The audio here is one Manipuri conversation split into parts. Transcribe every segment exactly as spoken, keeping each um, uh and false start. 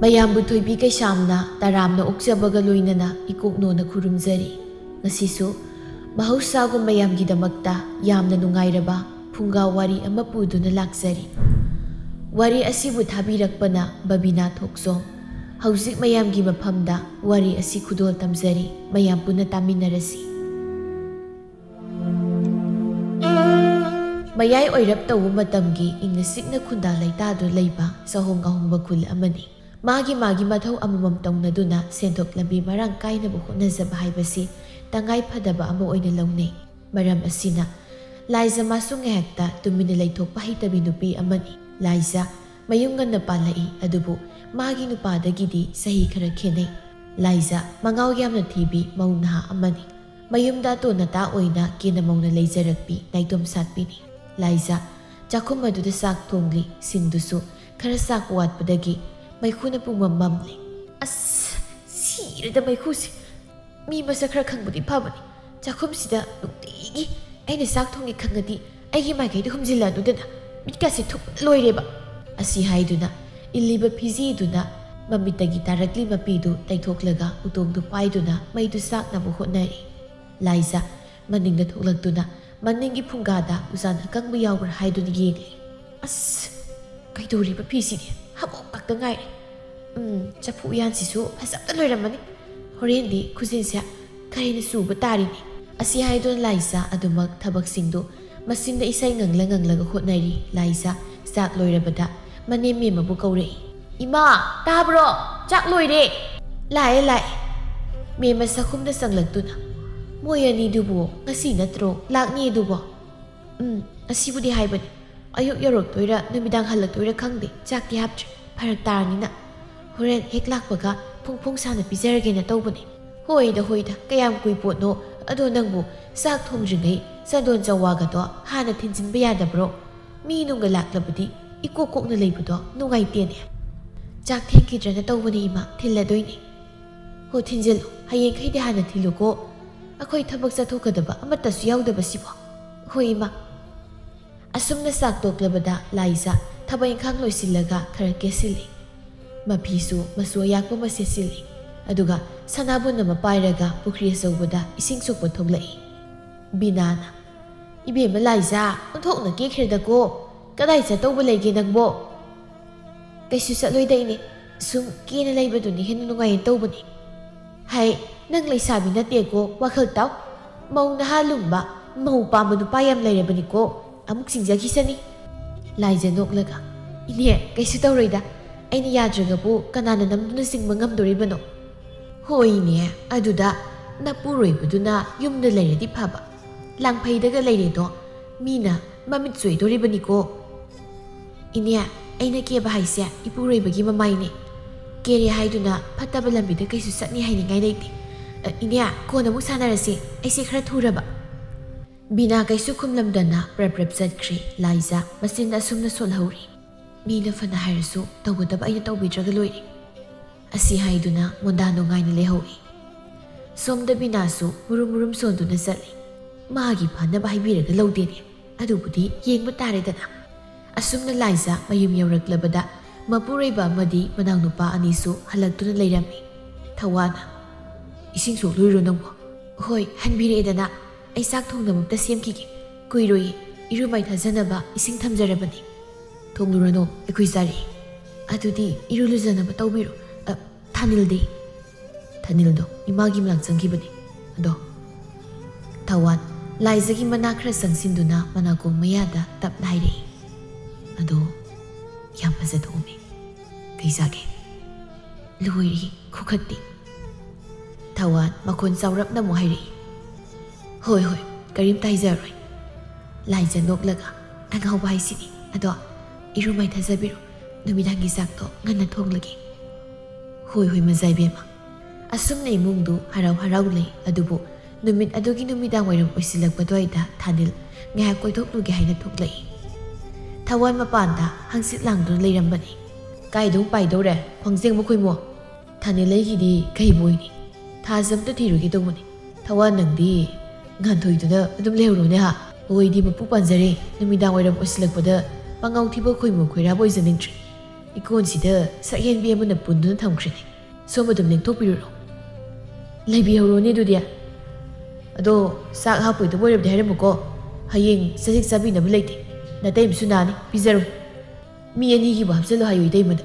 ꯃꯌꯥꯝꯕꯨ ꯊꯣꯏꯕꯤ ꯀꯩꯁꯥꯝꯅ ꯇꯔꯥꯝꯅ ꯑꯣꯛꯆꯕꯒ ꯂꯣꯏꯅꯅ ꯏꯀꯣꯛꯅꯣꯅ ꯈꯨꯔꯨꯝꯖꯔꯤ꯫ ꯉꯁꯤꯁꯨ ꯃꯍꯧꯁꯥꯒꯨꯝ ꯃꯌꯥꯝꯒꯤꯗꯃꯛꯇ ꯌꯥꯝꯅ ꯅꯨꯡꯉꯥꯏꯔꯕ ꯐꯨꯡꯒꯥ ꯋꯥꯔꯤ ꯑꯃ ꯄꯨꯗꯨꯅ ꯂꯥꯛꯆꯔꯤ꯫ ꯋꯥꯔꯤ ꯑꯁꯤꯕꯨ ꯊꯥꯕꯤꯔꯛꯄꯅ ꯕꯕꯤꯅꯥ ꯊꯣꯛꯆꯣꯝ꯫ ꯍꯧꯖꯤꯛ ꯃꯌꯥꯝꯒꯤ ꯃꯐꯝꯗ ꯋꯥꯔꯤ ꯑꯁꯤ ꯈꯨꯗꯣꯜ ꯇꯝꯖꯔꯤ, ꯃꯌꯥꯝ ꯄꯨꯟꯅ ꯇꯥꯃꯤꯟꯅꯔꯁꯤ꯫ ꯃꯌꯥꯏ ꯑꯣꯏꯔꯞ ꯇꯧꯕ ꯃꯇꯝꯒꯤ ꯏꯪꯅ ꯆꯤꯛꯅ ꯈꯨꯟꯗꯥ ꯂꯩꯇꯥꯗꯨ ꯂꯩꯕ ꯆꯍꯣꯡ ꯑꯍꯣꯡꯕ ꯈꯨꯜ ꯑꯃꯅꯤ꯫ ꯃꯥꯒꯤ ꯃꯥꯒꯤ ꯃꯊꯧ ꯑꯃꯃꯝ ꯇꯧꯅꯗꯨꯅ ꯁꯦꯟꯊꯣꯛ ꯂꯝꯕꯤ ꯃꯔꯥꯡ ꯀꯥꯏꯅꯕ ꯍꯣꯠꯅꯖꯕ ꯍꯥꯏꯕꯁꯤ ꯇꯉꯥꯏ ꯐꯗꯕ ꯑꯃ ꯑꯣꯏꯅ ꯂꯧꯅꯩ꯫ ꯃꯔꯝ ꯑꯁꯤꯅ ꯂꯥꯏꯖ ꯃꯥꯁꯨ ꯉꯥꯏꯍꯥꯛꯇ ꯇꯨꯃꯤꯟꯅ ꯂꯩꯊꯣꯛꯄ ꯍꯩꯇꯕꯤ ꯅꯨꯄꯤ ꯑꯃꯅꯤ꯫ ꯂꯥꯏꯖ ꯃꯌꯨꯝ ꯉꯟꯅ ꯄꯥꯜꯂꯛꯏ, ꯑꯗꯨꯕꯨ ꯃꯥꯒꯤ ꯅꯨꯄꯥꯗꯒꯤꯗꯤ ꯆꯍꯤ ꯈꯔ ꯈꯦꯠꯅꯩ꯫ ꯂꯥꯏꯖ ꯃꯉꯥꯎ ꯌꯥꯝꯅ ꯊꯤꯕꯤ ꯃꯧ ꯅꯍꯥ ꯑꯃꯅꯤ꯫ ꯃꯌꯨꯝꯗ ꯑꯇꯣꯟ ꯑꯇꯥ ꯑꯣꯏꯅ ꯀꯦꯅ ꯃꯧꯅ ꯂꯩꯖꯔꯛꯄꯤ ꯅꯥꯏꯇꯣꯝ ꯁꯥꯠꯄꯤꯅꯤ꯫ ꯂꯥꯏꯖ ꯆꯥꯛꯈꯨꯝ ꯑꯗꯨꯗ ꯆꯥꯛ ꯊꯣꯡꯂꯤ, ꯁꯤꯡꯗꯨꯁꯨ ꯈꯔ ꯆꯥꯛꯄ ꯋꯥꯠꯄꯗꯒꯤ ꯃꯩꯈꯨꯅ ꯄꯨꯝꯃꯝ ꯃꯝꯂꯦ꯫ "ꯑꯁ, ꯁꯤꯔꯦꯗ ꯃꯩꯈꯨꯁꯦ꯫ ꯃꯤ ꯃꯁꯛ ꯈꯔ ꯈꯪꯕꯗꯤ ꯐꯕꯅꯤ꯫ ꯆꯥꯛꯈꯨꯝꯁꯤꯗ ꯅꯨꯡꯇꯤꯒꯤ ꯑꯩꯅ ꯆꯥꯛ ꯊꯣꯡꯉꯦ ꯈꯪꯉꯗꯤ ꯑꯩꯒꯤ ꯃꯥꯏꯀꯩꯗ ꯍꯨꯝꯖꯤꯜꯂꯅꯨꯗꯅ, ꯃꯤꯠꯀꯥꯁꯦ ꯊꯨꯞꯄꯅ ꯂꯣꯏꯔꯦꯕ"꯫ ꯑꯁꯤ ꯍꯥꯏꯗꯨꯅ ꯏꯜꯂꯤꯕ ꯐꯤꯖꯤꯗꯨꯅ ꯃꯃꯤꯠꯇꯒꯤ ꯇꯥꯔꯛꯂꯤ ꯃꯄꯤꯗꯨ ꯇꯩꯊꯣꯛꯂꯒ ꯎꯇꯣꯡꯗꯨ ꯄꯥꯏꯗꯨꯅ ꯃꯩꯗꯨ ꯆꯥꯛꯅꯕ ꯍꯣꯠꯅꯔꯤ꯫ ꯂꯥꯏꯖ ꯃꯅꯤꯡꯗ ꯊꯣꯛꯂꯛꯇꯨꯅ ꯃꯅꯤꯡꯒꯤ ꯐꯨꯡꯒꯥꯗ ꯎꯆꯥꯟ ꯑꯀꯪꯕ ꯌꯥꯎꯕ꯭ꯔꯥ ꯍꯥꯏꯗꯨꯅ ꯌꯦꯡꯂꯤ꯫ "ꯑꯁ, ꯀꯩꯗꯧꯔꯤꯕ ꯐꯤꯁꯤꯗꯤ ꯍꯥꯃꯣꯡ ꯉꯥꯛꯇ ꯉꯥꯏꯔꯦ꯫ ꯎꯝ, ꯆꯐꯨ ꯎꯌꯥꯟꯁꯤꯁꯨ ꯐꯖꯅ ꯂꯣꯏꯔꯝꯃꯅꯤ꯫ ꯍꯣꯔꯦꯟꯗꯤ ꯈꯨꯖꯤꯟꯁꯦ ꯈꯔ ꯍꯦꯟꯅ ꯆꯨꯕ ꯇꯥꯔꯤꯅꯦ"꯫ ꯑꯁꯤ ꯍꯥꯏꯗꯨꯅ ꯂꯥꯏꯖ ꯑꯗꯨꯃꯛ ꯊꯕꯛꯁꯤꯡꯗꯨ ꯃꯆꯤꯟꯗ ꯏꯁꯩ ꯉꯪꯂ ꯉꯪꯂꯒ ꯍꯣꯠꯅꯔꯤ꯫ ꯂꯥꯏꯖ ꯆꯥꯛ ꯂꯣꯏꯔꯕꯗ ꯃꯅꯦꯝ ꯃꯦꯝꯃꯕꯨ ꯀꯧꯔꯛꯏ꯫ "ꯏꯃꯥ, ꯇꯥꯕ꯭ꯔꯣ? ꯆꯥꯛ ꯂꯣꯏꯔꯦ!" "ꯂꯥꯛꯑꯦ, ꯂꯥꯛꯑꯦ"꯫ ꯃꯦꯝꯃ ꯆꯥꯛꯈꯨꯝꯗ ꯆꯪꯂꯛꯇꯨꯅ, "ꯃꯣꯏ ꯑꯅꯤꯗꯨꯕꯨ ꯉꯁꯤ ꯅꯠꯇ꯭ꯔꯣ ꯂꯥꯛꯅꯤ ꯑꯗꯨꯕꯣ?" "ꯎꯝ, ꯉꯁꯤꯕꯨꯗꯤ ꯍꯥꯏꯕꯅꯤ꯫ ꯑꯌꯨꯛ ꯌꯧꯔꯛꯇꯣꯏꯔꯥ ꯅꯨꯃꯤꯗꯥꯡ ꯍꯜꯂꯛꯇꯣꯏꯔꯥ ꯈꯪꯗꯦ, ꯆꯥꯛꯇꯤ ꯍꯥꯞꯇ꯭ꯔꯤ꯫ ꯐꯔꯛ ꯇꯥꯔꯅꯤꯅ ꯍꯣꯔꯦꯟ ꯍꯦꯛ ꯂꯥꯛꯄꯒ ꯐꯣꯡ ꯐꯣꯡ ꯁꯥꯅ ꯄꯤꯖꯔꯒꯦꯅ ꯇꯧꯕꯅꯤ"꯫ "ꯍꯣꯏꯗ, ꯍꯣꯏꯗ, ꯀꯌꯥꯝ ꯀꯨꯏ ꯄꯣꯠꯅꯣ? ꯑꯗꯣ ꯅꯪꯕꯨ ꯆꯥꯛ ꯊꯣꯡꯗ꯭ꯔꯤꯉꯩ ꯆꯟꯗꯣꯟ ꯆꯋꯥꯒꯗꯣ ꯍꯥꯟꯅ ꯊꯤꯟꯖꯤꯟꯕ ꯌꯥꯗꯕ꯭ꯔꯣ? ꯃꯤ ꯅꯨꯡꯒ ꯂꯥꯛꯂꯕꯗꯤ ꯏꯀꯣꯛ ꯀꯣꯛꯅ ꯂꯩꯕꯗꯣ ꯅꯨꯡꯉꯥꯏꯇꯦꯅꯦ"꯫ "ꯆꯥꯛ ꯊꯦꯡꯈꯤꯗ꯭ꯔꯅ ꯇꯧꯕꯅꯦ ꯏꯃꯥ, ꯊꯤꯜꯂꯗꯣꯏꯅꯦ"꯫ "ꯍꯣ, ꯊꯤꯟꯖꯤꯜꯂꯨ, ꯍꯌꯦꯡꯈꯩꯗꯤ ꯍꯥꯟꯅ ꯊꯤꯜꯂꯨꯀꯣ꯫ ꯑꯩꯈꯣꯏ ꯊꯕꯛ ꯆꯠꯊꯣꯛꯀꯗꯕ ꯑꯃꯠꯇꯁꯨ ꯌꯥꯎꯗꯕꯁꯤꯕꯣ"꯫ "ꯍꯣꯏ ꯏꯃꯥ"꯫ ꯑꯁꯨꯝꯅ ꯆꯥꯛ ꯇꯣꯛꯂꯕꯗ ꯂꯥꯏꯖ ꯊꯕꯛ ꯏꯪꯈꯥꯡ ꯂꯣꯏꯁꯤꯜꯂꯒ ꯈꯔ ꯀꯦꯁꯤꯜꯂꯤ꯫ ꯃꯐꯤꯁꯨ ꯃꯆꯨ ꯑꯌꯥꯛꯄ ꯑꯃ ꯁꯦꯠꯆꯤꯜꯂꯤ꯫ ꯑꯗꯨꯒ ꯁꯅꯥꯕꯨꯟ ꯑꯃ ꯄꯥꯏꯔꯒ ꯄꯨꯈ꯭ꯔꯤ ꯑꯆꯧꯕꯗ ꯏꯁꯤꯡ ꯁꯣꯛꯄ ꯊꯣꯛꯂꯛꯏ꯫ ꯕꯤꯅꯥꯅ, "ꯏꯕꯦꯝꯃ ꯂꯥꯏꯖꯥ, ꯑꯣꯟꯊꯣꯛꯅ ꯀꯦꯈ꯭ꯔꯦꯗꯀꯣ꯫ ꯀꯗꯥꯏ ꯆꯠꯇꯧꯕ ꯂꯩꯒꯦ ꯅꯪꯕꯣ?" "ꯀꯩꯁꯨ ꯆꯠꯂꯣꯏꯗ ꯏꯅꯦ, ꯁꯨꯝ ꯀꯦꯅ ꯂꯩꯕꯗꯨꯅꯤ ꯍꯦꯟꯅ ꯅꯨꯡꯉꯥꯏꯌꯦꯅ ꯇꯧꯕꯅꯤ꯫ ꯍꯥꯏ, ꯅꯪ ꯂꯩꯁꯥꯕꯤ ꯅꯠꯇꯦꯀꯣ, ꯋꯥꯈꯜ ꯇꯥꯎ꯫ ꯃꯧ ꯅꯍꯥ ꯂꯨꯝꯕ, ꯃꯧ ꯄꯥꯝꯕ ꯅꯨꯄꯥ ꯌꯥꯝ ꯂꯩꯔꯕꯅꯤꯀꯣ, ꯑꯃꯨꯛ ꯆꯤꯡꯖꯈꯤꯁꯅꯤ꯫" ꯂꯥꯏꯖ ꯅꯣꯛꯂꯒ, "ꯏꯅꯦ, ꯀꯩꯁꯨ ꯇꯧꯔꯣꯏꯗ꯫ ꯑꯩꯅ ꯌꯥꯗ꯭ꯔꯒꯕꯨ ꯀꯅꯥꯅ ꯅꯝꯗꯨꯅ ꯆꯤꯡꯕ ꯉꯝꯗꯣꯔꯤꯕꯅꯣ?" "ꯍꯣꯏꯅꯦ, ꯑꯗꯨꯗ ꯅꯄꯨꯔꯣꯏꯕꯗꯨꯅ ꯌꯨꯝꯗ ꯂꯩꯔꯗꯤ ꯐꯕ꯫ ꯂꯥꯡꯐꯩꯗꯒ ꯂꯩꯔꯦꯗꯣ, ꯃꯤꯅ ꯃꯃꯤꯠ ꯆꯣꯏꯗꯣꯔꯤꯕꯅꯤꯀꯣ꯫" "ꯏꯅꯦ, ꯑꯩꯅ ꯀꯦꯕ ꯍꯥꯏꯁꯦ ꯏꯄꯨꯔꯣꯏꯕꯒꯤ ꯃꯃꯥꯏꯅꯦ꯫ ꯀꯦꯔꯦ ꯍꯥꯏꯗꯨꯅ ꯐꯠꯇꯕ ꯂꯝꯕꯤꯗ ꯀꯩꯁꯨ ꯆꯠꯅꯤ ꯍꯥꯏꯅꯤꯡꯉꯥꯏ ꯂꯩꯇꯦ꯫ ꯑ, ꯏꯅꯦ, ꯀꯣꯟꯅ ꯑꯃꯨꯛ ꯁꯥꯟꯅꯔꯁꯤ, ꯑꯩꯁꯦ ꯈꯔ ꯊꯨꯔꯕ꯫" ꯕꯤꯅꯥ ꯀꯩꯁꯨ ꯈꯨꯝꯂꯝꯗꯅ ꯄ꯭ꯔꯞ ꯄ꯭ꯔꯞ ꯆꯠꯈ꯭ꯔꯤ꯫ ꯂꯥꯏꯖ ꯃꯆꯤꯟ ꯑꯁꯨꯝꯅ ꯁꯣꯜꯍꯧꯔꯤ꯫ ꯃꯤꯅ ꯐꯅ ꯍꯥꯏꯔꯁꯨ ꯇꯧꯒꯗꯕ ꯑꯩꯅ ꯇꯧꯕꯤꯗ꯭ꯔꯒ ꯂꯣꯏꯔꯦ꯫ ꯑꯁꯤ ꯍꯥꯏꯗꯨꯅ ꯃꯣꯟꯗꯥ ꯅꯨꯡꯉꯥꯏꯅ ꯂꯩꯍꯧꯏ꯫ ꯁꯣꯝꯗ ꯕꯤꯅꯥꯁꯨ ꯃꯨꯔꯨꯝ ꯃꯨꯔꯨꯝ ꯁꯣꯟꯗꯨꯅ ꯆꯠꯂꯤ꯫ ꯃꯥꯒꯤ ꯐꯅꯕ ꯍꯥꯏꯕꯤꯔꯒ ꯂꯧꯗꯦꯅꯦ꯫ ꯑꯗꯨꯕꯨꯗꯤ ꯌꯦꯡꯕ ꯇꯥꯔꯦꯗꯅ꯫ ꯑꯁꯨꯝꯅ ꯂꯥꯏꯖ ꯃꯌꯨꯝ ꯌꯧꯔꯛꯂꯕꯗ ꯃꯄꯨꯔꯣꯏꯕ ꯑꯃꯗꯤ ꯃꯅꯥꯎꯅꯨꯄꯥ ꯑꯅꯤꯁꯨ ꯍꯜꯂꯛꯇꯨꯅ ꯂꯩꯔꯝꯃꯤ꯫ ꯊꯋꯥꯟꯅ, "ꯏꯁꯤꯡ ꯁꯣꯛꯂꯨꯏꯔꯣ ꯅꯪꯕꯣ?" "ꯍꯣꯏ, ꯍꯟꯕꯤꯔꯛꯑꯦꯗꯅ꯫ ꯑꯩ ꯆꯥꯛ ꯊꯣꯡꯅꯕ ꯑꯝꯇ ꯁꯦꯝꯈꯤꯒꯦ꯫ ꯀꯨꯏꯔꯣꯏꯌꯦ, ꯏꯔꯨ ꯃꯥꯏꯊꯖꯅꯕ ꯏꯁꯤꯡ ꯊꯝꯖꯔꯕꯅꯤ꯫" "ꯊꯣꯡꯂꯨꯔꯅꯨ, ꯑꯩꯈꯣꯏ ꯆꯥꯔꯤ꯫" "ꯑꯗꯨꯗꯤ ꯏꯔꯨ ꯂꯨꯖꯅꯕ ꯇꯧꯕꯤꯔꯣ꯫ ꯑ, ꯊꯥꯅꯤꯜꯗꯤ?" "ꯊꯥꯅꯤꯜꯗꯣ ꯏꯃꯥꯒꯤ ꯃꯅꯥꯛ ꯆꯪꯈꯤꯕꯅꯤ꯫ ꯑꯗꯣ꯫" ꯊꯋꯥꯟ ꯂꯥꯏꯖꯒꯤ ꯃꯅꯥ ꯈꯔ ꯆꯪꯁꯤꯟꯗꯨꯅ ꯃꯅꯥꯀꯣꯡ ꯃꯌꯥꯗ ꯇꯞꯅ ꯍꯥꯏꯔꯛꯏ, "ꯑꯗꯣ ꯌꯥꯝ ꯐꯖꯊꯣꯛꯑꯝꯃꯤ꯫ ꯀꯩ ꯆꯥꯒꯦ?" "ꯂꯣꯏꯔꯦ ꯈꯨꯈꯠꯇꯤ꯫" ꯊꯋꯥꯟ ꯃꯈꯣꯟ ꯆꯥꯎꯔꯞꯅ ꯑꯃꯨꯛ ꯍꯥꯏꯔꯛꯏ, "ꯍꯣꯏ, ꯍꯣꯏ, ꯀꯔꯤꯝꯇ ꯍꯥꯏꯖꯔꯔꯣꯏ꯫" ꯂꯥꯏꯖ ꯅꯣꯛꯂꯒ, "ꯑꯉꯥꯎꯕ ꯍꯥꯏꯁꯤꯅꯤ꯫ ꯑꯗꯣ ꯏꯔꯨ ꯃꯥꯏꯊꯖꯕꯤꯔꯣ, ꯅꯨꯃꯤꯗꯥꯡꯒꯤ ꯆꯥꯛꯇꯣ ꯉꯟꯅ ꯊꯣꯡꯂꯒꯦ꯫" "ꯍꯣꯏ, ꯍꯣꯏ, ꯃꯖꯥ ꯏꯕꯦꯝꯃ꯫" ꯑꯁꯨꯝꯅ ꯏꯃꯨꯡꯗꯨ ꯍꯔꯥꯎ ꯍꯔꯥꯎ ꯂꯩ꯫ ꯑꯗꯨꯕꯨ ꯅꯨꯃꯤꯠ ꯑꯗꯨꯒꯤ ꯅꯨꯃꯤꯗꯥꯡ ꯋꯥꯏꯔꯝ ꯑꯣꯏꯁꯤꯜꯂꯛꯄ ꯑꯗꯨꯋꯥꯏꯗ ꯊꯥꯅꯤꯜ ꯉꯥꯏꯍꯥꯛ ꯀꯣꯏꯊꯣꯛꯂꯨꯒꯦ ꯍꯥꯏꯅ ꯊꯣꯛꯂꯛꯏ꯫ ꯊꯋꯥꯟ ꯃꯄꯥꯟꯗ ꯍꯪꯆꯤꯠ ꯂꯥꯡꯗꯨꯅ ꯂꯩꯔꯝꯕꯅꯤ꯫ "ꯀꯥꯏꯗ ꯑꯃꯨꯛ ꯄꯥꯏꯗꯧꯔꯦ, ꯈꯣꯡꯖꯦꯡꯕ ꯈꯣꯏꯃꯣ?" "ꯊꯥꯅꯤꯜ ꯑꯩꯒꯤꯗꯤ ꯀꯩꯕꯨ ꯑꯣꯏꯅꯤ, ꯊꯥꯁꯦ ꯑꯝꯇ ꯊꯤꯔꯨꯒꯦ ꯇꯧꯕꯅꯤ꯫ ꯊꯋꯥꯟ ꯅꯪꯗꯤ ꯉꯥꯟꯊꯣꯏꯗꯨꯅ ꯑꯗꯨꯝ ꯂꯩꯍꯧꯔꯣꯅꯦ ꯍꯥ꯫ ꯃꯣꯏꯗꯤ ꯃꯄꯨ ꯄꯥꯟꯖꯔꯦ, ꯅꯨꯃꯤꯗꯥꯡ ꯋꯥꯏꯔꯝ ꯑꯣꯏꯁꯤꯜꯂꯛꯄꯗ ꯃꯉꯥꯎ ꯊꯤꯕ ꯈꯣꯏꯃꯨ ꯈꯣꯏꯔꯥꯕ ꯑꯣꯏꯖꯅꯤꯡꯗ꯭ꯔꯦ꯫" ꯏꯀꯣꯟꯁꯤꯗ ꯁꯛꯍꯦꯟꯕꯤ ꯑꯃꯅ ꯄꯨꯟꯗꯨꯅ ꯊꯝꯈ꯭ꯔꯦꯅꯦ꯫ ꯁꯣꯝ ꯑꯗꯨꯝ ꯂꯦꯡꯊꯣꯛꯄꯤꯔꯨꯔꯣ꯫ ꯂꯩꯕꯤꯍꯧꯔꯣꯅꯦ ꯑꯗꯨꯗꯤ꯫ ꯑꯗꯣ ꯆꯥꯛ ꯍꯥꯞꯄꯣꯏꯗꯕ ꯑꯣꯏꯔꯕꯗꯤ ꯍꯥꯏꯔꯝꯃꯨꯀꯣ꯫ ꯍꯌꯦꯡ ꯆꯖꯤꯛ ꯆꯥꯕꯤꯅꯕ ꯂꯩꯇꯦ꯫ ꯅꯥꯇꯩꯃꯁꯨ ꯅꯥꯅꯤ, ꯄꯤꯖꯔꯣꯏ꯫ ꯃꯤ ꯑꯅꯤꯒꯤꯕꯨ ꯍꯥꯞꯆꯜꯂꯨ ꯍꯥꯏꯌꯨ ꯏꯇꯩꯃꯗ꯫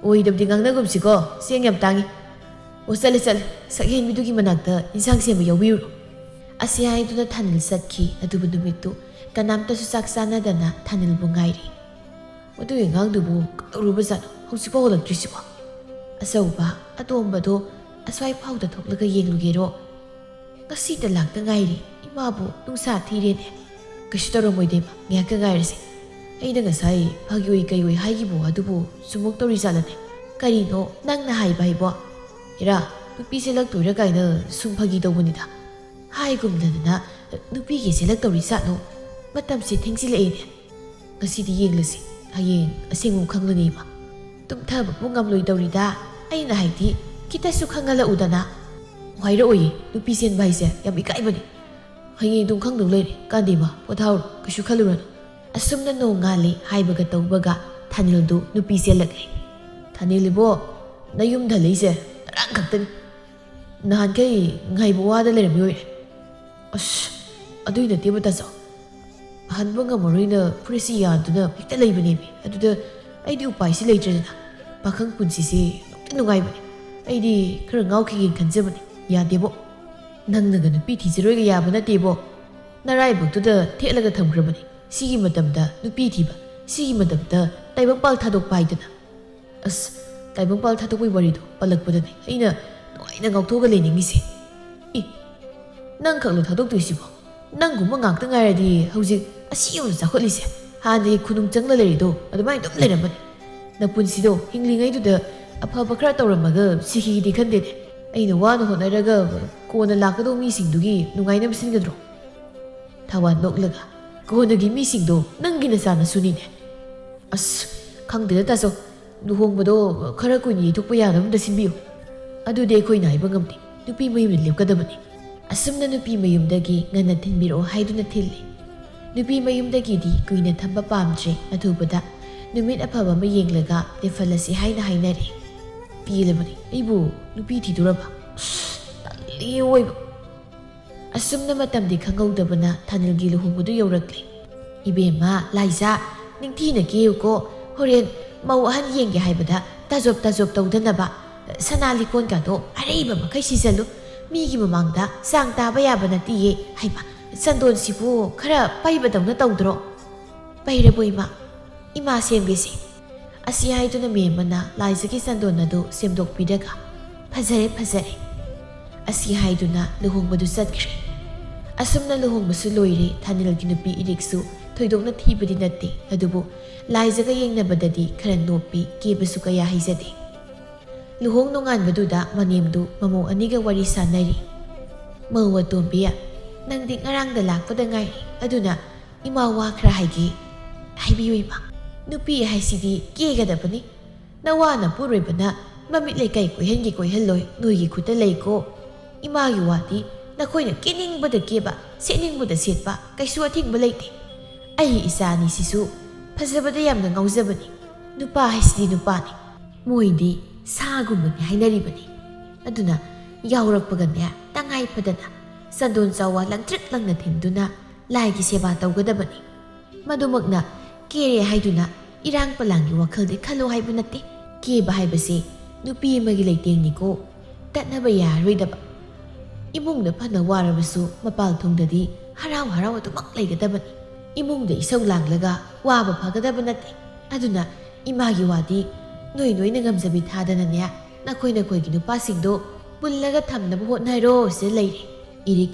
ꯑꯣꯏꯗꯕꯗꯤ ꯉꯥꯡꯅꯒꯨꯝꯁꯤꯀꯣ, ꯆꯦꯡ ꯌꯥꯝ ꯇꯥꯡꯉꯤ꯫ ꯑꯣ, ꯆꯠꯂꯦ, ꯆꯠꯂꯦ꯫ ꯁꯛꯍꯦꯟꯕꯤꯗꯨꯒꯤ ꯃꯅꯥꯛꯇ ꯏꯟꯁꯥꯡ ꯁꯦꯝꯕ ꯌꯥꯎꯕꯤꯔꯨꯔꯣ꯫ ꯑꯁꯤ ꯍꯥꯏꯗꯨꯅ ꯊꯥꯅꯤꯜ ꯆꯠꯈꯤ꯫ ꯑꯗꯨꯕꯨ ꯅꯨꯃꯤꯠꯇꯨ ꯀꯅꯥꯝꯇꯁꯨ ꯆꯥꯛ ꯆꯥꯅꯗꯅ ꯊꯥꯅꯤꯜꯕꯨ ꯉꯥꯏꯔꯤ꯫ ꯃꯗꯨꯒꯤ ꯑꯉꯥꯡꯗꯨꯕꯨ ꯀꯩꯗꯧꯔꯨꯕꯖꯥꯠꯅꯣ ꯍꯧꯖꯤꯛꯐꯥꯎ ꯍꯜꯂꯛꯇ꯭ꯔꯤꯁꯤꯕꯣ? ꯑꯆꯧꯕ ꯑꯇꯣꯝꯕꯗꯣ ꯑꯁ꯭ꯋꯥꯏ ꯐꯥꯎꯗ ꯊꯣꯛꯂꯒ ꯌꯦꯡꯂꯨꯒꯦꯔꯣ? ꯉꯁꯤꯇ ꯂꯥꯛꯇ ꯉꯥꯏꯔꯤ, ꯏꯃꯥꯕꯨ ꯅꯨꯡꯁꯥ ꯊꯤꯔꯦꯅꯦ꯫ ꯀꯩꯁꯨ ꯇꯧꯔꯝꯃꯣꯏꯗꯦꯕ, ꯉꯥꯏꯍꯥꯛꯇ ꯉꯥꯏꯔꯁꯦ꯫ ꯑꯩꯅ ꯉꯁꯥꯏ ꯐꯥꯒꯤ ꯑꯣꯏ ꯀꯩ ꯑꯣꯏ ꯍꯥꯏꯈꯤꯕ ꯑꯗꯨꯕꯨ ꯆꯨꯝꯃꯛꯇꯧꯔꯤ ꯖꯥꯠꯂꯅꯦ? ꯀꯔꯤꯅꯣ ꯅꯪꯅ ꯍꯥꯏꯕ ꯍꯥꯏꯕꯣ? ꯍꯦꯔꯥ, ꯅꯨꯄꯤ ꯆꯦꯜꯂꯛꯇꯣꯏꯔꯥ ꯀꯥꯏꯅ ꯁꯨꯝ ꯐꯥꯒꯤ ꯇꯧꯕꯅꯤꯗ꯫ ꯍꯥꯏꯒꯨꯝꯗꯅ ꯅꯨꯄꯤꯒꯤ ꯆꯦꯜꯂꯛꯇꯧꯔꯤ ꯖꯥꯠꯅꯣ? ꯃꯇꯝꯁꯦ ꯊꯦꯡꯖꯤꯜꯂꯛꯑꯦꯅꯦ꯫ ꯉꯁꯤꯗꯤ ꯌꯦꯡꯂꯁꯤ, ꯍꯌꯦꯡ ꯑꯁꯦꯡꯕ ꯈꯪꯂꯅꯤꯕ꯫ ꯇꯨꯝꯊꯕꯕꯨ ꯉꯝꯂꯣꯏꯗꯧꯔꯤꯗ꯫ ꯑꯩꯅ ꯍꯥꯏꯗꯤ ꯈꯤꯇꯁꯨ ꯈꯪꯍꯜꯂꯛꯎꯗꯅ꯫ ꯍꯥꯏꯔꯛꯑꯣꯏꯌꯦ, ꯅꯨꯄꯤ ꯆꯦꯟꯕ ꯍꯥꯏꯁꯦ ꯌꯥꯝ ꯏꯀꯥꯏꯕꯅꯦ꯫ ꯍꯌꯦꯡ ꯑꯗꯨꯝ ꯈꯪꯗꯧ ꯂꯩꯔꯦ, ꯀꯥꯟꯗꯦ ꯏꯃꯥ, ꯄꯣꯊꯥꯍꯧꯔꯣ, ꯀꯩꯁꯨ ꯈꯜꯂꯨꯔꯅꯨ꯫ ꯑꯁꯨꯝꯅ ꯅꯣꯡꯉꯥꯜꯂꯤ ꯍꯥꯏꯕꯒ ꯇꯧꯕꯒ ꯊꯥꯅꯤꯜꯗꯨ ꯅꯨꯄꯤ ꯆꯦꯜꯂꯛꯂꯦ꯫ ꯊꯥꯅꯤꯜ ꯏꯕꯣ, ꯅꯌꯨꯝꯗ ꯍꯜꯂꯛꯏꯁꯦ ꯉꯔꯥꯡ ꯈꯛꯇꯅꯤ꯫ ꯅꯍꯥꯟꯈꯩ ꯉꯥꯏꯕ ꯋꯥꯗ ꯂꯩꯔꯝꯃꯤ ꯑꯣꯏꯔꯦ꯫ ꯑꯁ, ꯑꯗꯨꯏ ꯅꯠꯇꯦꯕ ꯇꯥꯆꯧ꯫ ꯍꯟꯕ ꯉꯝꯃꯔꯣꯏꯅ ꯐꯨꯔꯤꯠꯁꯤ ꯌꯥꯟꯗꯨꯅ ꯍꯦꯛꯇ ꯂꯩꯕꯅꯦꯃꯤ꯫ ꯑꯗꯨꯗ ꯑꯩꯗꯤ ꯎꯄꯥꯏꯁꯤ ꯂꯩꯇ꯭ꯔꯦꯗꯅ꯫ ꯄꯥꯈꯪ ꯄꯨꯟꯁꯤꯁꯦ ꯅꯨꯡꯗꯤ ꯅꯨꯡꯉꯥꯏꯕꯅꯦ꯫ ꯑꯩꯗꯤ ꯈꯔ ꯉꯥꯎꯈꯤꯒꯦꯅ ꯈꯟꯖꯕꯅꯦ꯫ ꯌꯥꯗꯦꯕꯣ꯫ ꯅꯪꯅꯒ ꯅꯨꯄꯤ ꯊꯤꯖꯔꯣꯏꯒ ꯌꯥꯕ ꯅꯠꯇꯦꯕꯣ꯫ ꯅꯔꯥꯏꯕꯛꯇꯨꯗ ꯊꯦꯠꯂꯒ ꯊꯝꯈ꯭ꯔꯕꯅꯦ꯫ ꯁꯤꯒꯤ ꯃꯇꯝꯗ ꯅꯨꯄꯤ ꯊꯤꯕ, ꯁꯤꯒꯤ ꯃꯇꯝꯗ ꯇꯥꯏꯕꯪꯄꯥꯜ ꯊꯥꯗꯣꯛꯄ ꯍꯥꯏꯗꯅ꯫ ꯑꯁ, ꯇꯥꯏꯕꯪꯄꯥꯜ ꯊꯥꯗꯣꯛꯄꯩ ꯋꯥꯔꯤꯗꯣ ꯄꯜꯂꯛꯄꯗꯅꯦ ꯑꯩꯅ ꯅꯨꯡꯉꯥꯏꯅ ꯉꯥꯎꯊꯣꯛꯑꯒ ꯂꯩꯅꯤꯡꯉꯤꯁꯦ꯫ ꯏ, ꯅꯪ ꯈꯛꯂꯣ ꯊꯥꯗꯣꯛꯇꯣꯏꯁꯤꯕꯣ? ꯅꯪꯒꯨꯝꯕ ꯉꯥꯛꯇ ꯉꯥꯏꯔꯗꯤ ꯍꯧꯖꯤꯛ ꯑꯁꯤ ꯌꯧꯅ ꯆꯥꯎꯈꯠꯂꯤꯁꯦ꯫ ꯍꯥꯟꯅꯗꯤ ꯈꯨꯅꯨꯡ ꯆꯪꯅ ꯂꯩꯔꯤꯗꯣ ꯑꯗꯨꯃꯥꯏꯅ ꯑꯗꯨꯝ ꯂꯩꯔꯝꯕꯅꯦ꯫ ꯅꯄꯨꯟꯁꯤꯗꯣ ꯍꯤꯡꯂꯤꯉꯩꯗꯨꯗ ꯑꯐꯕ ꯈꯔ ꯇꯧꯔꯝꯃꯒ ꯁꯤꯈꯤꯒꯦꯗꯤ ꯈꯟꯗꯦꯅꯦ꯫ ꯑꯩꯅ ꯋꯥꯅ ꯍꯣꯠꯅꯔꯒ ꯀꯣꯟꯅ ꯂꯥꯛꯀꯗꯧꯕ ꯃꯤꯁꯤꯡꯗꯨꯒꯤ ꯅꯨꯡꯉꯥꯏꯅꯕ ꯁꯤꯟꯒꯗ꯭ꯔꯣ? ꯊꯋꯥꯟ ꯅꯣꯛꯂꯒ, ꯀꯣꯟꯅꯒꯤ ꯃꯤꯁꯤꯡꯗꯣ ꯅꯪꯒꯤ ꯅꯆꯥꯅꯁꯨꯅꯤꯅꯦ꯫ ꯑꯁ, ꯈꯪꯗꯦꯗ ꯇꯥꯆꯧ, ꯂꯨꯍꯣꯡꯕꯗꯣ ꯈꯔ ꯀꯨꯏꯅ ꯌꯩꯊꯣꯛꯄ ꯌꯥꯅꯕ ꯑꯝꯇ ꯁꯤꯟꯕꯤꯌꯨ꯫ ꯑꯗꯨꯗꯤ ꯑꯩꯈꯣꯏꯅ ꯍꯥꯏꯕ ꯉꯝꯗꯦ, ꯅꯨꯄꯤ ꯃꯌꯨꯝꯗ ꯂꯦꯞꯀꯗꯕꯅꯤ꯫ ꯑꯁꯨꯝꯅ ꯅꯨꯄꯤ ꯃꯌꯨꯝꯗꯒꯤ ꯉꯟꯅ ꯊꯤꯟꯕꯤꯔꯛꯑꯣ ꯍꯥꯏꯗꯨꯅ ꯊꯤꯜꯂꯤ꯫ ꯅꯨꯄꯤ ꯃꯌꯨꯝꯗꯒꯤꯗꯤ ꯀꯨꯏꯅ ꯊꯝꯕ ꯄꯥꯝꯗ꯭ꯔꯦ, ꯑꯊꯨꯕꯗ ꯅꯨꯃꯤꯠ ꯑꯐꯕ ꯑꯃ ꯌꯦꯡꯂꯒ ꯂꯦꯞꯍꯜꯂꯁꯤ ꯍꯥꯏꯅ ꯍꯥꯏꯅꯔꯦ꯫ ꯄꯦꯜꯂꯕꯅꯤ, ꯑꯩꯕꯨ ꯅꯨꯄꯤ ꯊꯤꯗꯣꯔꯕ? ꯑꯁ, ꯇꯜꯂꯤ ꯑꯣꯏꯕ꯫ ꯑꯁꯨꯝꯅ ꯃꯇꯝꯗꯤ ꯈꯪꯍꯧꯗꯕꯅ ꯊꯥꯅꯤꯜꯒꯤ ꯂꯨꯍꯣꯡꯕꯗꯨ ꯌꯧꯔꯛꯂꯦ꯫ "ꯏꯕꯦꯝꯃ ꯂꯥꯏꯖꯥ, ꯅꯤꯡꯊꯤꯅ ꯀꯦꯌꯨꯀꯣ, ꯍꯣꯔꯦꯟ ꯃꯧ ꯑꯍꯟ ꯌꯦꯡꯒꯦ ꯍꯥꯏꯕꯗ ꯇꯥꯖꯣꯞ ꯇꯥꯖꯣꯞ ꯇꯧꯗꯅꯕ꯫ ꯁꯅꯥ ꯂꯤꯀꯣꯟꯒꯗꯣ ꯑꯔꯩꯕ ꯃꯈꯩ ꯁꯤꯖꯜꯂꯨ, ꯃꯤꯒꯤ ꯃꯃꯥꯡꯗ ꯆꯥꯡ ꯇꯥꯕ ꯌꯥꯕ ꯅꯠꯇꯤꯌꯦ꯫ ꯍꯩꯃ, ꯆꯟꯗꯣꯟꯁꯤꯕꯨ ꯈꯔ ꯄꯩꯕꯗꯧꯅ ꯇꯧꯗ꯭ꯔꯣ?" "ꯄꯩꯔꯕꯣ ꯏꯃꯥ? ꯏꯃꯥ ꯁꯦꯝꯒꯦꯁꯦ"꯫ ꯑꯁꯤ ꯍꯥꯏꯗꯨꯅ ꯃꯦꯝꯃꯅ ꯂꯥꯏꯖꯒꯤ ꯆꯟꯗꯣꯟ ꯑꯗꯨ ꯁꯦꯝꯗꯣꯛꯄꯤꯔꯒ, "ꯐꯖꯔꯦ, ꯐꯖꯔꯦ" ꯑꯁꯤ ꯍꯥꯏꯗꯨꯅ ꯂꯨꯍꯣꯡꯕꯗꯨ ꯆꯠꯈ꯭ꯔꯦ꯫ ꯑꯁꯨꯝꯅ ꯂꯨꯍꯣꯡꯕꯁꯨ ꯂꯣꯏꯔꯦ꯫ ꯊꯥꯅꯤꯜꯒꯤ ꯅꯨꯄꯤ ꯏꯔꯤꯛꯁꯨ ꯊꯣꯏꯗꯣꯛꯅ ꯊꯤꯕꯗꯤ ꯅꯠꯇꯦ, ꯑꯗꯨꯕꯨ ꯂꯥꯏꯖꯒ ꯌꯦꯡꯅꯕꯗꯗꯤ ꯈꯔ ꯅꯣꯞꯄꯤ, ꯀꯦꯕꯁꯨ ꯀꯌꯥ ꯍꯩꯖꯗꯦ꯫ ꯂꯨꯍꯣꯡ ꯅꯣꯡꯉꯥꯟꯕꯗꯨꯗ ꯃꯅꯦꯝꯗꯨ ꯃꯃꯧ ꯑꯅꯤꯒ ꯋꯥꯔꯤ ꯁꯥꯟꯅꯔꯤ꯫ "ꯃꯧ ꯑꯇꯣꯝꯕꯤ, ꯅꯪꯗꯤ ꯉꯔꯥꯡꯗ ꯂꯥꯛꯄꯗ ꯉꯥꯏꯔꯤ, ꯑꯗꯨꯅ ꯏꯃꯥ ꯋꯥ ꯈꯔ ꯍꯥꯏꯒꯦ"꯫ "ꯍꯥꯏꯕꯤꯌꯨ ꯏꯃꯥ"꯫ "ꯅꯨꯄꯤ ꯍꯥꯏꯁꯤꯗꯤ ꯀꯦꯒꯗꯕꯅꯤ꯫ ꯅꯋꯥ ꯅꯄꯨꯔꯣꯏꯕꯅ ꯃꯃꯤꯠ ꯂꯩꯀꯥꯏ ꯀꯣꯏꯍꯟꯒꯦ ꯀꯣꯏꯍꯜꯂꯣꯏ, ꯅꯣꯏꯒꯤ ꯈꯨꯠꯇ ꯂꯩꯀꯣ꯫ ꯏꯃꯥꯒꯤ ꯋꯥꯗꯤ ꯅꯈꯣꯏꯅ ꯀꯦꯅꯤꯡꯕꯗ ꯀꯦꯕ, ꯁꯦꯠꯅꯤꯡꯕꯗ ꯁꯦꯠꯄ, ꯀꯩꯁꯨ ꯑꯊꯤꯡꯕ ꯂꯩꯇꯦ꯫ ꯑꯩ ꯏꯆꯥ ꯑꯅꯤꯁꯤꯁꯨ ꯐꯖꯕꯗ ꯌꯥꯝꯅ ꯉꯥꯎꯖꯕꯅꯤ꯫ ꯅꯨꯄꯥ ꯍꯥꯏꯁꯤꯗꯤ ꯅꯨꯄꯥꯅꯤ꯫ ꯃꯣꯏꯗꯤ ꯁꯥꯒꯨꯝꯕꯅꯤ ꯍꯥꯏꯅꯔꯤꯕꯅꯤ꯫ ꯑꯗꯨꯅ ꯌꯥꯎꯔꯛꯄꯒꯅꯦ, ꯇꯉꯥꯏ ꯐꯗꯅ ꯆꯟꯗꯣꯟ ꯆꯥꯋꯥ ꯂꯪꯇ꯭ꯔꯤꯛ ꯂꯪꯅ ꯊꯤꯟꯗꯨꯅ ꯂꯥꯏꯒꯤ ꯁꯦꯕꯥ ꯇꯧꯒꯗꯕꯅꯤ꯫ ꯃꯗꯨꯃꯛꯅ ꯀꯦꯔꯦ ꯍꯥꯏꯗꯨꯅ ꯏꯔꯥꯡ ꯄꯂꯥꯡꯒꯤ ꯋꯥꯈꯜꯗꯤ ꯈꯜꯂꯨ ꯍꯥꯏꯕ ꯅꯠꯇꯦ꯫ ꯀꯦꯕ ꯍꯥꯏꯕꯁꯤ ꯅꯨꯄꯤ ꯑꯃꯒꯤ ꯂꯩꯇꯦꯡꯅꯤꯀꯣ, ꯇꯠꯅꯕ ꯌꯥꯔꯔꯣꯏꯗꯕ꯫ ꯏꯃꯨꯡꯗ ꯐꯅ ꯋꯥꯔꯕꯁꯨ ꯃꯄꯥꯜ ꯊꯣꯡꯗꯗꯤ ꯍꯔꯥꯎ ꯍꯔꯥꯎ ꯑꯗꯨꯃꯛ ꯂꯩꯒꯗꯕꯅꯤ꯫ ꯏꯃꯨꯡꯗ ꯏꯁꯧ ꯂꯥꯡꯂꯒ ꯋꯥꯕ ꯐꯒꯗꯕ ꯅꯠꯇꯦ꯫ ꯑꯗꯨꯅ ꯏꯃꯥꯒꯤ ꯋꯥꯗꯤ ꯅꯣꯏ ꯅꯣꯏꯅ ꯉꯝꯖꯕꯤ ꯊꯥꯗꯅꯅꯦ, ꯅꯈꯣꯏ ꯅꯈꯣꯏꯒꯤ ꯅꯨꯄꯥꯁꯤꯡꯗꯣ ꯄꯨꯜꯂꯒ ꯊꯝꯅꯕ ꯍꯣꯠꯅꯔꯣ ꯁꯤꯗ ꯂꯩꯔꯦ꯫ ꯏꯔꯤꯛ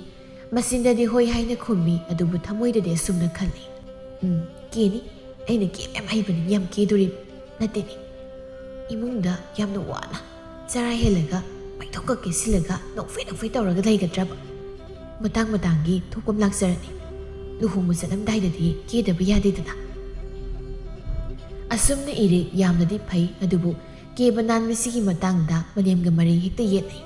ꯃꯆꯤꯟꯗꯗꯤ ꯍꯣꯏ ꯍꯥꯏꯅ ꯈꯨꯝꯃꯤ, ꯑꯗꯨꯕꯨ ꯊꯃꯣꯏꯗꯗꯤ ꯑꯁꯨꯝꯅ ꯈꯜꯂꯤ, "ꯎꯝ, ꯀꯦꯅꯤ꯫ ꯑꯩꯅ ꯀꯦꯕ ꯌꯥꯝ ꯍꯩꯕꯅꯤ, ꯌꯥꯝ ꯀꯦꯗꯣꯔꯤꯕ ꯅꯠꯇꯦꯅꯦ꯫ ꯏꯃꯨꯡꯗ ꯌꯥꯝꯅ ꯋꯥꯅ ꯆꯔꯥ ꯍꯦꯜꯂꯒ ꯃꯩꯊꯣꯛꯀ ꯀꯦꯁꯤꯜꯂꯒ ꯅꯣꯛꯐꯦ ꯅꯣꯛꯐꯦ ꯇꯧꯔꯒ ꯂꯩꯒꯗ꯭ꯔꯕ? ꯃꯇꯥꯡ ꯃꯇꯥꯡꯒꯤ ꯊꯣꯛꯄꯝ ꯂꯥꯛꯆꯔꯅꯤ꯫ ꯂꯨꯍꯣꯡꯕ ꯆꯠꯂꯝꯗꯥꯏꯗꯗꯤ ꯀꯦꯗꯕ ꯌꯥꯗꯦꯗꯅ"꯫ ꯑꯁꯨꯝꯅ ꯏꯔꯤꯛ ꯌꯥꯝꯅꯗꯤ ꯐꯩ, ꯑꯗꯨꯕꯨ ꯀꯦꯕ ꯅꯥꯟꯕꯁꯤꯒꯤ ꯃꯇꯥꯡꯗ ꯃꯅꯦꯝꯒ ꯃꯔꯩ ꯍꯦꯛꯇ ꯌꯦꯠꯅꯩ꯫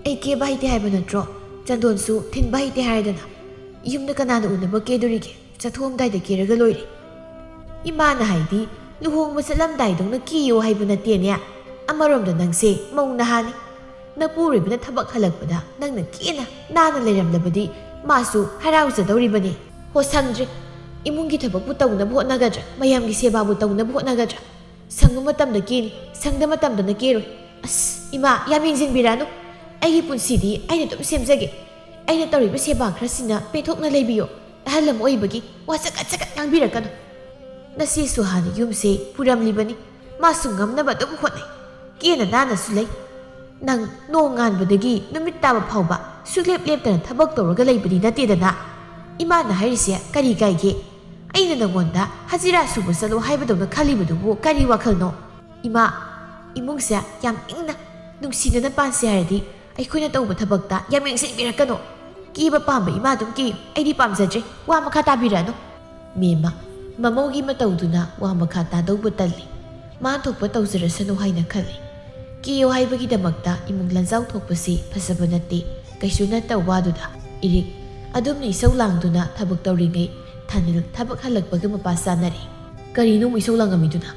"ꯑꯩ ꯀꯦꯕ ꯍꯩꯇꯦ ꯍꯥꯏꯕ ꯅꯠꯇ꯭ꯔꯣ? ꯆꯟꯗꯣꯟꯁꯨ ꯊꯤꯟꯕ ꯍꯩꯇꯦ ꯍꯥꯏꯔꯗꯅ꯫ ꯌꯨꯝꯗ ꯀꯅꯥꯅ ꯎꯅꯕ ꯀꯦꯗꯣꯔꯤꯒꯦ? ꯆꯠꯊꯣꯛꯑꯝꯗꯥꯏꯗ ꯀꯦꯔꯒ ꯂꯣꯏꯔꯦ"꯫ ꯏꯃꯥꯅ ꯍꯥꯏꯗꯤ ꯂꯨꯍꯣꯡꯕ ꯆꯠꯂꯝꯗꯥꯏꯗꯧꯅ ꯀꯦꯌꯣ ꯍꯥꯏꯕ ꯅꯠꯇꯦꯅꯦ꯫ ꯑꯃꯔꯣꯝꯗ ꯅꯪꯁꯦ ꯃꯧ ꯅꯍꯥꯅꯤ꯫ ꯅꯄꯨꯔꯣꯏꯕꯅ ꯊꯕꯛ ꯍꯜꯂꯛꯄꯗ ꯅꯪꯅ ꯀꯦꯅ ꯅꯥꯟꯅ ꯂꯩꯔꯝꯂꯕꯗꯤ ꯃꯥꯁꯨ ꯍꯔꯥꯎꯖꯗꯧꯔꯤꯕꯅꯤ꯫ ꯍꯣ, ꯁꯪꯗ꯭ꯔꯦ꯫ ꯏꯃꯨꯡꯒꯤ ꯊꯕꯛꯄꯨ ꯇꯧꯅꯕ ꯍꯣꯠꯅꯒꯗ꯭ꯔꯥ, ꯃꯌꯥꯝꯒꯤ ꯁꯦꯕꯥꯕꯨ ꯇꯧꯅꯕ ꯍꯣꯠꯅꯒꯗ꯭ꯔꯥ? ꯁꯪꯕ ꯃꯇꯝꯗ ꯀꯦꯅꯤ, ꯁꯪꯗ ꯃꯇꯝꯗꯅ ꯀꯦꯔꯣꯏ꯫ ꯑꯁ, ꯏꯃꯥ, ꯌꯥꯝ ꯌꯦꯡꯁꯤꯟꯕꯤꯔꯅꯨ꯫ ꯑꯩꯒꯤ ꯄꯨꯟꯁꯤꯗꯤ ꯑꯩꯅ ꯑꯗꯨꯝ ꯁꯦꯝꯖꯒꯦ꯫ ꯑꯩꯅ ꯇꯧꯔꯤꯕ ꯁꯦꯕꯥ ꯈꯔꯁꯤꯅ ꯄꯦꯟꯊꯣꯛꯅ ꯂꯩꯕꯤꯌꯣ꯫ ꯑꯍꯜ ꯑꯃ ꯑꯣꯏꯕꯒꯤ ꯋꯥ ꯆꯀꯠ ꯆꯀꯠ ꯉꯥꯡꯕꯤꯔꯛꯀꯅꯨ꯫ ꯅꯆꯦ ꯁꯨꯍꯥꯅ ꯌꯨꯝꯁꯦ ꯄꯨꯔꯝꯂꯤꯕꯅꯤ꯫ ꯃꯥꯁꯨ ꯉꯝꯅꯕ ꯑꯗꯨꯝ ꯍꯣꯠꯅꯩ꯫ ꯀꯦꯅ ꯅꯥꯟꯅꯁꯨ ꯂꯩ꯫ ꯅꯪ ꯅꯣꯡ ꯉꯥꯟꯕꯗꯒꯤ ꯅꯨꯃꯤꯠ ꯇꯥꯕ ꯐꯥꯎꯕ ꯁꯨꯛꯂꯦꯞ ꯂꯦꯞꯇꯅ ꯊꯕꯛ ꯇꯧꯔꯒ ꯂꯩꯕꯗꯤ ꯅꯠꯇꯦꯗꯅ꯫ ꯏꯃꯥꯅ ꯍꯥꯏꯔꯤꯁꯦ ꯀꯔꯤ ꯀꯥꯏꯒꯦ? ꯑꯩꯅ ꯅꯪꯉꯣꯟꯗ ꯍꯖꯤꯔꯥ ꯁꯨꯕ ꯆꯠꯂꯣ ꯍꯥꯏꯕꯗꯧꯅ ꯈꯜꯂꯤꯕꯗꯨꯕꯨ ꯀꯔꯤ ꯋꯥꯈꯜꯅꯣ? ꯏꯃꯥ, ꯏꯃꯨꯡꯁꯦ ꯌꯥꯝ ꯏꯪꯅ ꯅꯨꯡꯁꯤꯅꯅ ꯄꯥꯟꯁꯦ ꯍꯥꯏꯔꯗꯤ ꯑꯩꯈꯣꯏꯅ ꯇꯧꯕ ꯊꯕꯛꯇ ꯌꯥꯝ ꯌꯦꯡꯁꯤꯟꯕꯤꯔꯛꯀꯅꯨ꯫ ꯀꯦꯕ ꯄꯥꯝꯕ ꯏꯃꯥ ꯑꯗꯨꯝ ꯀꯦꯌꯨ, ꯑꯩꯗꯤ ꯄꯥꯝꯖꯗ꯭ꯔꯦ꯫ ꯋꯥ ꯃꯈꯥ ꯇꯥꯕꯤꯔꯛꯑꯅꯨ꯫ ꯃꯦꯝꯃ, ꯃꯃꯧꯒꯤ ꯃꯇꯧꯗꯨꯅ ꯋꯥ ꯃꯈꯥ ꯇꯥꯗꯧꯕ ꯇꯜꯂꯤ꯫ ꯃꯥ ꯊꯣꯛꯄ ꯇꯧꯖꯔꯁꯅꯨ ꯍꯥꯏꯅ ꯈꯜꯂꯤ꯫ ꯀꯦꯌꯣ ꯍꯥꯏꯕꯒꯤꯗꯃꯛꯇ ꯏꯃꯨꯡ ꯂꯟꯖꯥꯎ ꯊꯣꯛꯄꯁꯤ ꯐꯖꯕ ꯅꯠꯇꯦ꯫ ꯀꯩꯁꯨ ꯅꯠꯇ ꯋꯥꯗꯨꯗ ꯏꯔꯤꯛ ꯑꯗꯨꯝꯅ ꯏꯁꯧ ꯂꯥꯡꯗꯨꯅ ꯊꯕꯛ ꯇꯧꯔꯤꯉꯩ ꯊꯥꯅꯤꯜ ꯊꯕꯛ ꯍꯜꯂꯛꯄꯒ ꯃꯄꯥ ꯆꯥꯅꯔꯦ꯫ ꯀꯔꯤꯅꯣ ꯑꯃꯨꯛ ꯏꯁꯧ ꯂꯥꯡꯉꯝꯃꯤꯗꯨꯅ?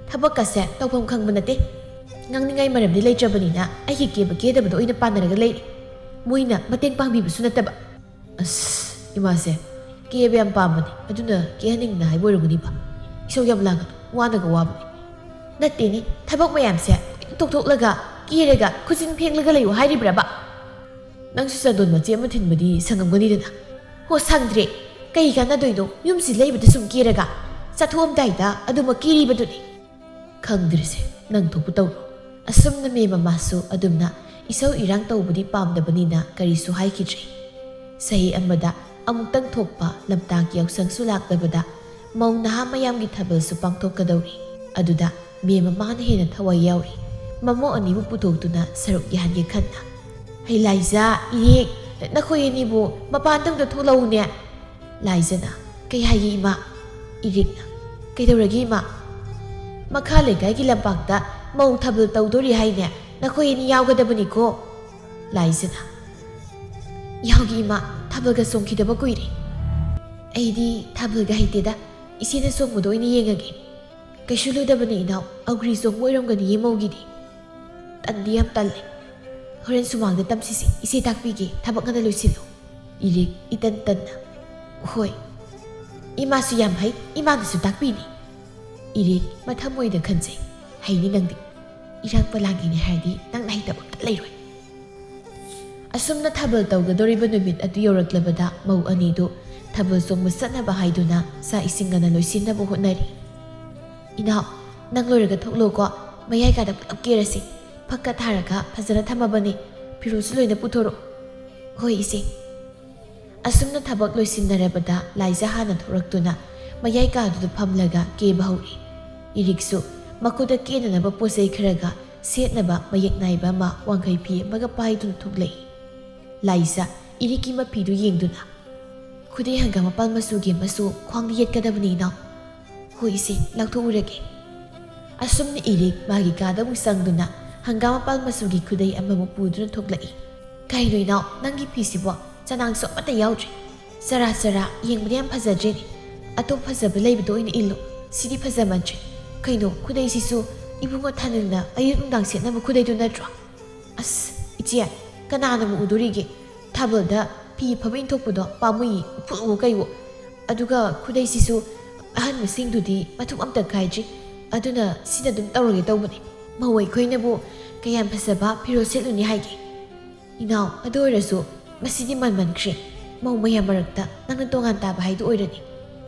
ꯊꯕꯛꯀꯁꯦ ꯇꯧꯐꯝ ꯈꯪꯕ ꯅꯠꯇꯦ꯫ ꯉꯥꯡꯅꯤꯡꯉꯥꯏ ꯃꯔꯝꯗꯤ ꯂꯩꯇ꯭ꯔꯕꯅꯤꯅ ꯑꯩꯒꯤ ꯀꯦꯕ ꯀꯦꯗꯕꯗꯣ ꯑꯣꯏꯅ ꯄꯥꯟꯅꯔꯒ ꯂꯩꯔꯦ꯫ ꯃꯣꯏꯅ ꯃꯇꯦꯡ ꯄꯥꯡꯕꯤꯕꯁꯨ ꯅꯠꯇꯕ꯫ ꯑꯁ, ꯏꯃꯥꯁꯦ ꯀꯦꯕ ꯌꯥꯝ ꯄꯥꯝꯕꯅꯤ, ꯑꯗꯨꯅ ꯀꯦꯍꯟꯅꯤꯡꯗꯅ ꯍꯥꯏꯕ ꯑꯣꯏꯔꯝꯒꯅꯤꯕ꯫ ꯏꯁꯧ ꯌꯥꯝ ꯂꯥꯡꯒꯅꯨ, ꯋꯥꯅꯒ ꯋꯥꯕꯅꯤ꯫ ꯅꯠꯇꯦꯅꯦ, ꯊꯕꯛ ꯃꯌꯥꯝꯁꯦ ꯇꯣꯛꯊꯣꯛꯂꯒ ꯀꯦꯔꯒ ꯈꯨꯖꯤꯟ ꯐꯦꯡꯂꯒ ꯂꯩꯌꯨ ꯍꯥꯏꯔꯤꯕ꯭ꯔꯕ? ꯅꯪꯁꯨ ꯆꯟꯗꯣꯟ ꯃꯆꯦꯠ ꯑꯃ ꯊꯤꯟꯕꯗꯤ ꯁꯪꯉꯝꯒꯅꯤꯗꯅ꯫ ꯍꯣ, ꯁꯪꯗ꯭ꯔꯦ꯫ ꯀꯩ ꯀꯥꯟꯅꯗꯣꯏꯅꯣ ꯌꯨꯝꯁꯤ ꯂꯩꯕꯗ ꯁꯨꯝ ꯀꯦꯔꯒ? ꯆꯠꯊꯣꯛꯑꯝꯗꯥꯏꯗ ꯑꯗꯨꯃꯛ ꯀꯦꯔꯤꯕꯗꯨꯅꯤ꯫ ꯈꯪꯗ꯭ꯔꯤꯁꯦ ꯅꯪ ꯊꯣꯛꯄ ꯇꯧꯔꯣ꯫ ꯑꯁꯨꯝꯅ ꯃꯦꯝ ꯃꯃꯥꯁꯨ ꯑꯗꯨꯝꯅ ꯏꯁꯧ ꯏꯔꯥꯡ ꯇꯧꯕꯗꯤ ꯄꯥꯝꯗꯕꯅꯤꯅ ꯀꯔꯤꯁꯨ ꯍꯥꯏꯈꯤꯗ꯭ꯔꯦ꯫ ꯆꯍꯤ ꯑꯃꯗ ꯑꯃꯨꯛꯇꯪ ꯊꯣꯛꯄ ꯂꯝꯇꯥꯒꯤ ꯌꯥꯎꯁꯪꯁꯨ ꯂꯥꯛꯂꯕꯗ ꯃꯧ ꯅꯍꯥ ꯃꯌꯥꯝꯒꯤ ꯊꯥꯕꯜꯁꯨ ꯄꯥꯡꯊꯣꯛꯀꯗꯧꯔꯤ꯫ ꯑꯗꯨꯗ ꯃꯦꯝ ꯃꯃꯥꯅ ꯍꯦꯟꯅ ꯊꯋꯥꯏ ꯌꯥꯎꯔꯤ꯫ ꯃꯃꯧ ꯑꯅꯤꯕꯨ ꯄꯨꯊꯣꯛꯇꯨꯅ ꯁꯔꯨꯛ ꯌꯥꯍꯟꯒꯦ ꯈꯟꯅ꯫ "ꯍꯩ ꯂꯥꯏꯖꯥ, ꯏꯔꯦꯛ, ꯅꯈꯣꯏ ꯑꯅꯤꯕꯨ ꯃꯄꯥꯟꯗ ꯑꯝꯇ ꯊꯣꯛꯂꯛꯎꯅꯦ꯫" ꯂꯥꯏꯖꯅ, "ꯀꯩ ꯍꯥꯏꯒꯦ ꯏꯃꯥ?" ꯏꯔꯤꯛꯅ, "ꯀꯩꯗꯧꯔꯒꯦ ꯏꯃꯥ?" "ꯃꯈꯥ ꯂꯩꯀꯥꯏꯒꯤ ꯂꯝꯄꯥꯛꯇ ꯃꯧ ꯊꯥꯕꯜ ꯇꯧꯗꯣꯔꯤ ꯍꯥꯏꯅꯦ, ꯅꯈꯣꯏ ꯑꯅꯤ ꯌꯥꯎꯒꯗꯕꯅꯤꯀꯣ꯫" ꯂꯥꯏꯖꯅ, "ꯌꯥꯎꯒꯦ ꯏꯃꯥ, ꯊꯥꯕꯜꯒ ꯆꯣꯡꯈꯤꯗꯕ ꯀꯨꯏꯔꯦ꯫" "ꯑꯩꯗꯤ ꯊꯥꯕꯜꯒ ꯍꯩꯇꯦꯗ, ꯏꯆꯦꯅ ꯆꯣꯡꯕꯗꯣ ꯑꯣꯏꯅ ꯌꯦꯡꯉꯒꯦ꯫" "ꯀꯩꯁꯨ ꯂꯨꯗꯕꯅꯤ ꯏꯅꯥꯎ, ꯑꯒ꯭ꯔꯤ ꯆꯣꯡꯕ ꯑꯣꯏꯔꯝꯒꯅꯤ ꯏꯃꯧꯒꯤꯗꯤ꯫ ꯇꯟꯗꯤ ꯌꯥꯝ ꯇꯜꯂꯦ꯫ ꯍꯣꯔꯦꯟ ꯁꯨꯃꯥꯡꯗ ꯇꯝꯁꯤꯁꯦ, ꯏꯆꯦ ꯇꯥꯛꯄꯤꯒꯦ, ꯊꯕꯛ ꯉꯟꯅ ꯂꯣꯏꯁꯤꯜꯂꯨ꯫" ꯏꯔꯤꯛ ꯏꯇꯟ ꯇꯟꯅ, "ꯍꯣꯏ, ꯏꯃꯥꯁꯨ ꯌꯥꯝ ꯍꯩ, ꯏꯃꯥꯅꯁꯨ ꯇꯥꯛꯄꯤꯅꯤ꯫" ꯏꯔꯤꯛ ꯃꯊꯃꯣꯏꯗ ꯈꯟꯖꯩ, "ꯍꯩꯅꯤ ꯅꯪꯗꯤ꯫ ꯏꯔꯥꯡ ꯄꯂꯥꯡꯒꯤꯅꯤ ꯍꯥꯏꯔꯗꯤ ꯅꯪꯅ ꯍꯩꯇꯕ ꯑꯝꯇ ꯂꯩꯔꯣꯏ꯫" ꯑꯁꯨꯝꯅ ꯊꯥꯕꯜ ꯇꯧꯒꯗꯧꯔꯤꯕ ꯅꯨꯃꯤꯠ ꯑꯗꯨ ꯌꯧꯔꯛꯂꯕꯗ ꯃꯧ ꯑꯅꯤꯗꯨ ꯊꯥꯕꯜ ꯆꯣꯡꯕ ꯆꯠꯅꯕ ꯍꯥꯏꯗꯨꯅ ꯆꯥꯛ ꯏꯁꯤꯡ ꯉꯟꯅ ꯂꯣꯏꯁꯤꯟꯅꯕ ꯍꯣꯠꯅꯔꯤ꯫ "ꯏꯅꯥꯎ, ꯅꯪ ꯂꯣꯏꯔꯒ ꯊꯣꯛꯂꯛꯑꯣꯀꯣ, ꯃꯌꯥꯏ ꯀꯥꯗ ꯄꯨꯂꯞ ꯀꯦꯔꯁꯤ꯫ ꯐꯛꯀ ꯊꯥꯔꯒ ꯐꯖꯅ ꯊꯝꯃꯕꯅꯤ, ꯐꯤꯔꯣꯜꯁꯨ ꯂꯣꯏꯅ ꯄꯨꯊꯣꯔꯛꯑꯣ꯫" "ꯍꯣꯏ ꯏꯆꯦ꯫" ꯑꯁꯨꯝꯅ ꯊꯕꯛ ꯂꯣꯏꯁꯤꯟꯅꯔꯕꯗ ꯂꯥꯏꯖ ꯍꯥꯟꯅ ꯊꯣꯔꯛꯇꯨꯅ ꯃꯌꯥꯏ ꯀꯥꯗꯨꯗ ꯐꯝꯂꯒ ꯀꯦꯕ ꯍꯧꯔꯤ꯫ ꯏꯔꯤꯛꯁꯨ ꯃꯈꯨꯠꯇ ꯀꯦꯅꯅꯕ ꯄꯣꯠ ꯆꯩ ꯈꯔꯒ ꯁꯦꯠꯅꯕ ꯃꯌꯦꯛ ꯅꯥꯏꯕ ꯑꯃ ꯋꯥꯡꯈꯩ ꯐꯤ ꯑꯃꯒ ꯄꯥꯏꯗꯨꯅ ꯊꯣꯛꯂꯛꯏ꯫ ꯂꯥꯏꯖ ꯏꯔꯤꯛꯀꯤ ꯃꯐꯤꯗꯨ ꯌꯦꯡꯗꯨꯅ, "ꯈꯨꯗꯩ ꯍꯪꯒꯥꯝ ꯃꯄꯥꯜ ꯃꯆꯨꯒꯤ ꯑꯃꯁꯨ ꯈ꯭ꯋꯥꯡꯗ ꯌꯦꯠꯀꯗꯕꯅꯤ ꯏꯅꯥꯎ꯫" "ꯍꯣꯏ ꯏꯆꯦ, ꯂꯧꯊꯣꯛꯎꯔꯒꯦ꯫" ꯑꯁꯨꯝꯅ ꯏꯔꯤꯛ ꯃꯥꯒꯤ ꯀꯥꯗ ꯑꯃꯨꯛ ꯆꯪꯗꯨꯅ ꯍꯪꯒꯥꯝ ꯃꯄꯥꯜ ꯃꯆꯨꯒꯤ ꯈꯨꯗꯩ ꯑꯃꯃꯨꯛ ꯄꯨꯗꯨꯅ ꯊꯣꯛꯂꯛꯏ꯫ "ꯀꯩꯅꯣ ꯏꯅꯥꯎ, ꯅꯪꯒꯤ ꯐꯤꯁꯤꯕꯣ ꯆꯅꯥꯡꯁꯨ ꯑꯃꯠꯇ ꯌꯥꯎꯗ꯭ꯔꯤ? ꯆꯔꯥ ꯆꯔꯥ, ꯌꯦꯡꯕꯗ ꯌꯥꯝ ꯐꯖꯗ꯭ꯔꯦꯅꯦ꯫ ꯑꯇꯣꯞ ꯐꯖꯕ ꯂꯩꯕꯗꯣ ꯑꯣꯏꯅ ꯏꯜꯂꯨ, ꯁꯤꯗꯤ ꯐꯖꯃꯟꯗ꯭ꯔꯦ꯫ ꯀꯩꯅꯣ, ꯈꯨꯗꯩꯁꯤꯁꯨ ꯏꯕꯨꯡꯉꯣ ꯊꯥꯅꯤꯜꯅ ꯑꯌꯨꯛ ꯅꯨꯡꯗꯥꯡ ꯁꯦꯠꯅꯕ ꯈꯨꯗꯩꯗꯨ ꯅꯠꯇ꯭ꯔꯣ? ꯑꯁ, ꯏꯆꯦ, ꯀꯅꯥꯅꯕꯨ ꯎꯗꯣꯔꯤꯒꯦ? ꯊꯥꯕꯜꯗ ꯐꯤ ꯑꯐꯕ ꯏꯟꯊꯣꯛꯄꯗꯣ ꯄꯥꯝꯃꯨꯏꯌꯦ, ꯎꯐꯨꯜꯋꯣ ꯀꯩꯋꯣ꯫ ꯑꯗꯨꯒ ꯈꯨꯗꯩꯁꯤꯁꯨ ꯑꯍꯟꯕꯁꯤꯡꯗꯨꯗꯤ ꯃꯊꯨꯞ ꯑꯝꯇ ꯀꯥꯏꯗ꯭ꯔꯤ, ꯑꯗꯨꯅ ꯁꯤꯅ ꯑꯗꯨꯝ ꯇꯧꯔꯒꯦ ꯇꯧꯕꯅꯦ꯫ ꯃꯧ ꯑꯩꯈꯣꯏꯅꯕꯨ ꯀꯌꯥꯝ ꯐꯖꯕ ꯐꯤꯔꯣꯜ ꯁꯦꯠꯂꯨꯅꯤ ꯍꯥꯏꯒꯦ?" "ꯏꯅꯥꯎ, ꯑꯗꯨ ꯑꯣꯏꯔꯁꯨ ꯃꯁꯤꯗꯤ ꯃꯟꯃꯟꯈ꯭ꯔꯦ꯫ ꯃꯧ ꯃꯌꯥꯝ ꯃꯔꯛꯇ ꯅꯪꯅ ꯇꯣꯉꯥꯟ ꯇꯥꯕ ꯍꯥꯏꯗꯨ ꯑꯣꯏꯔꯅꯤ꯫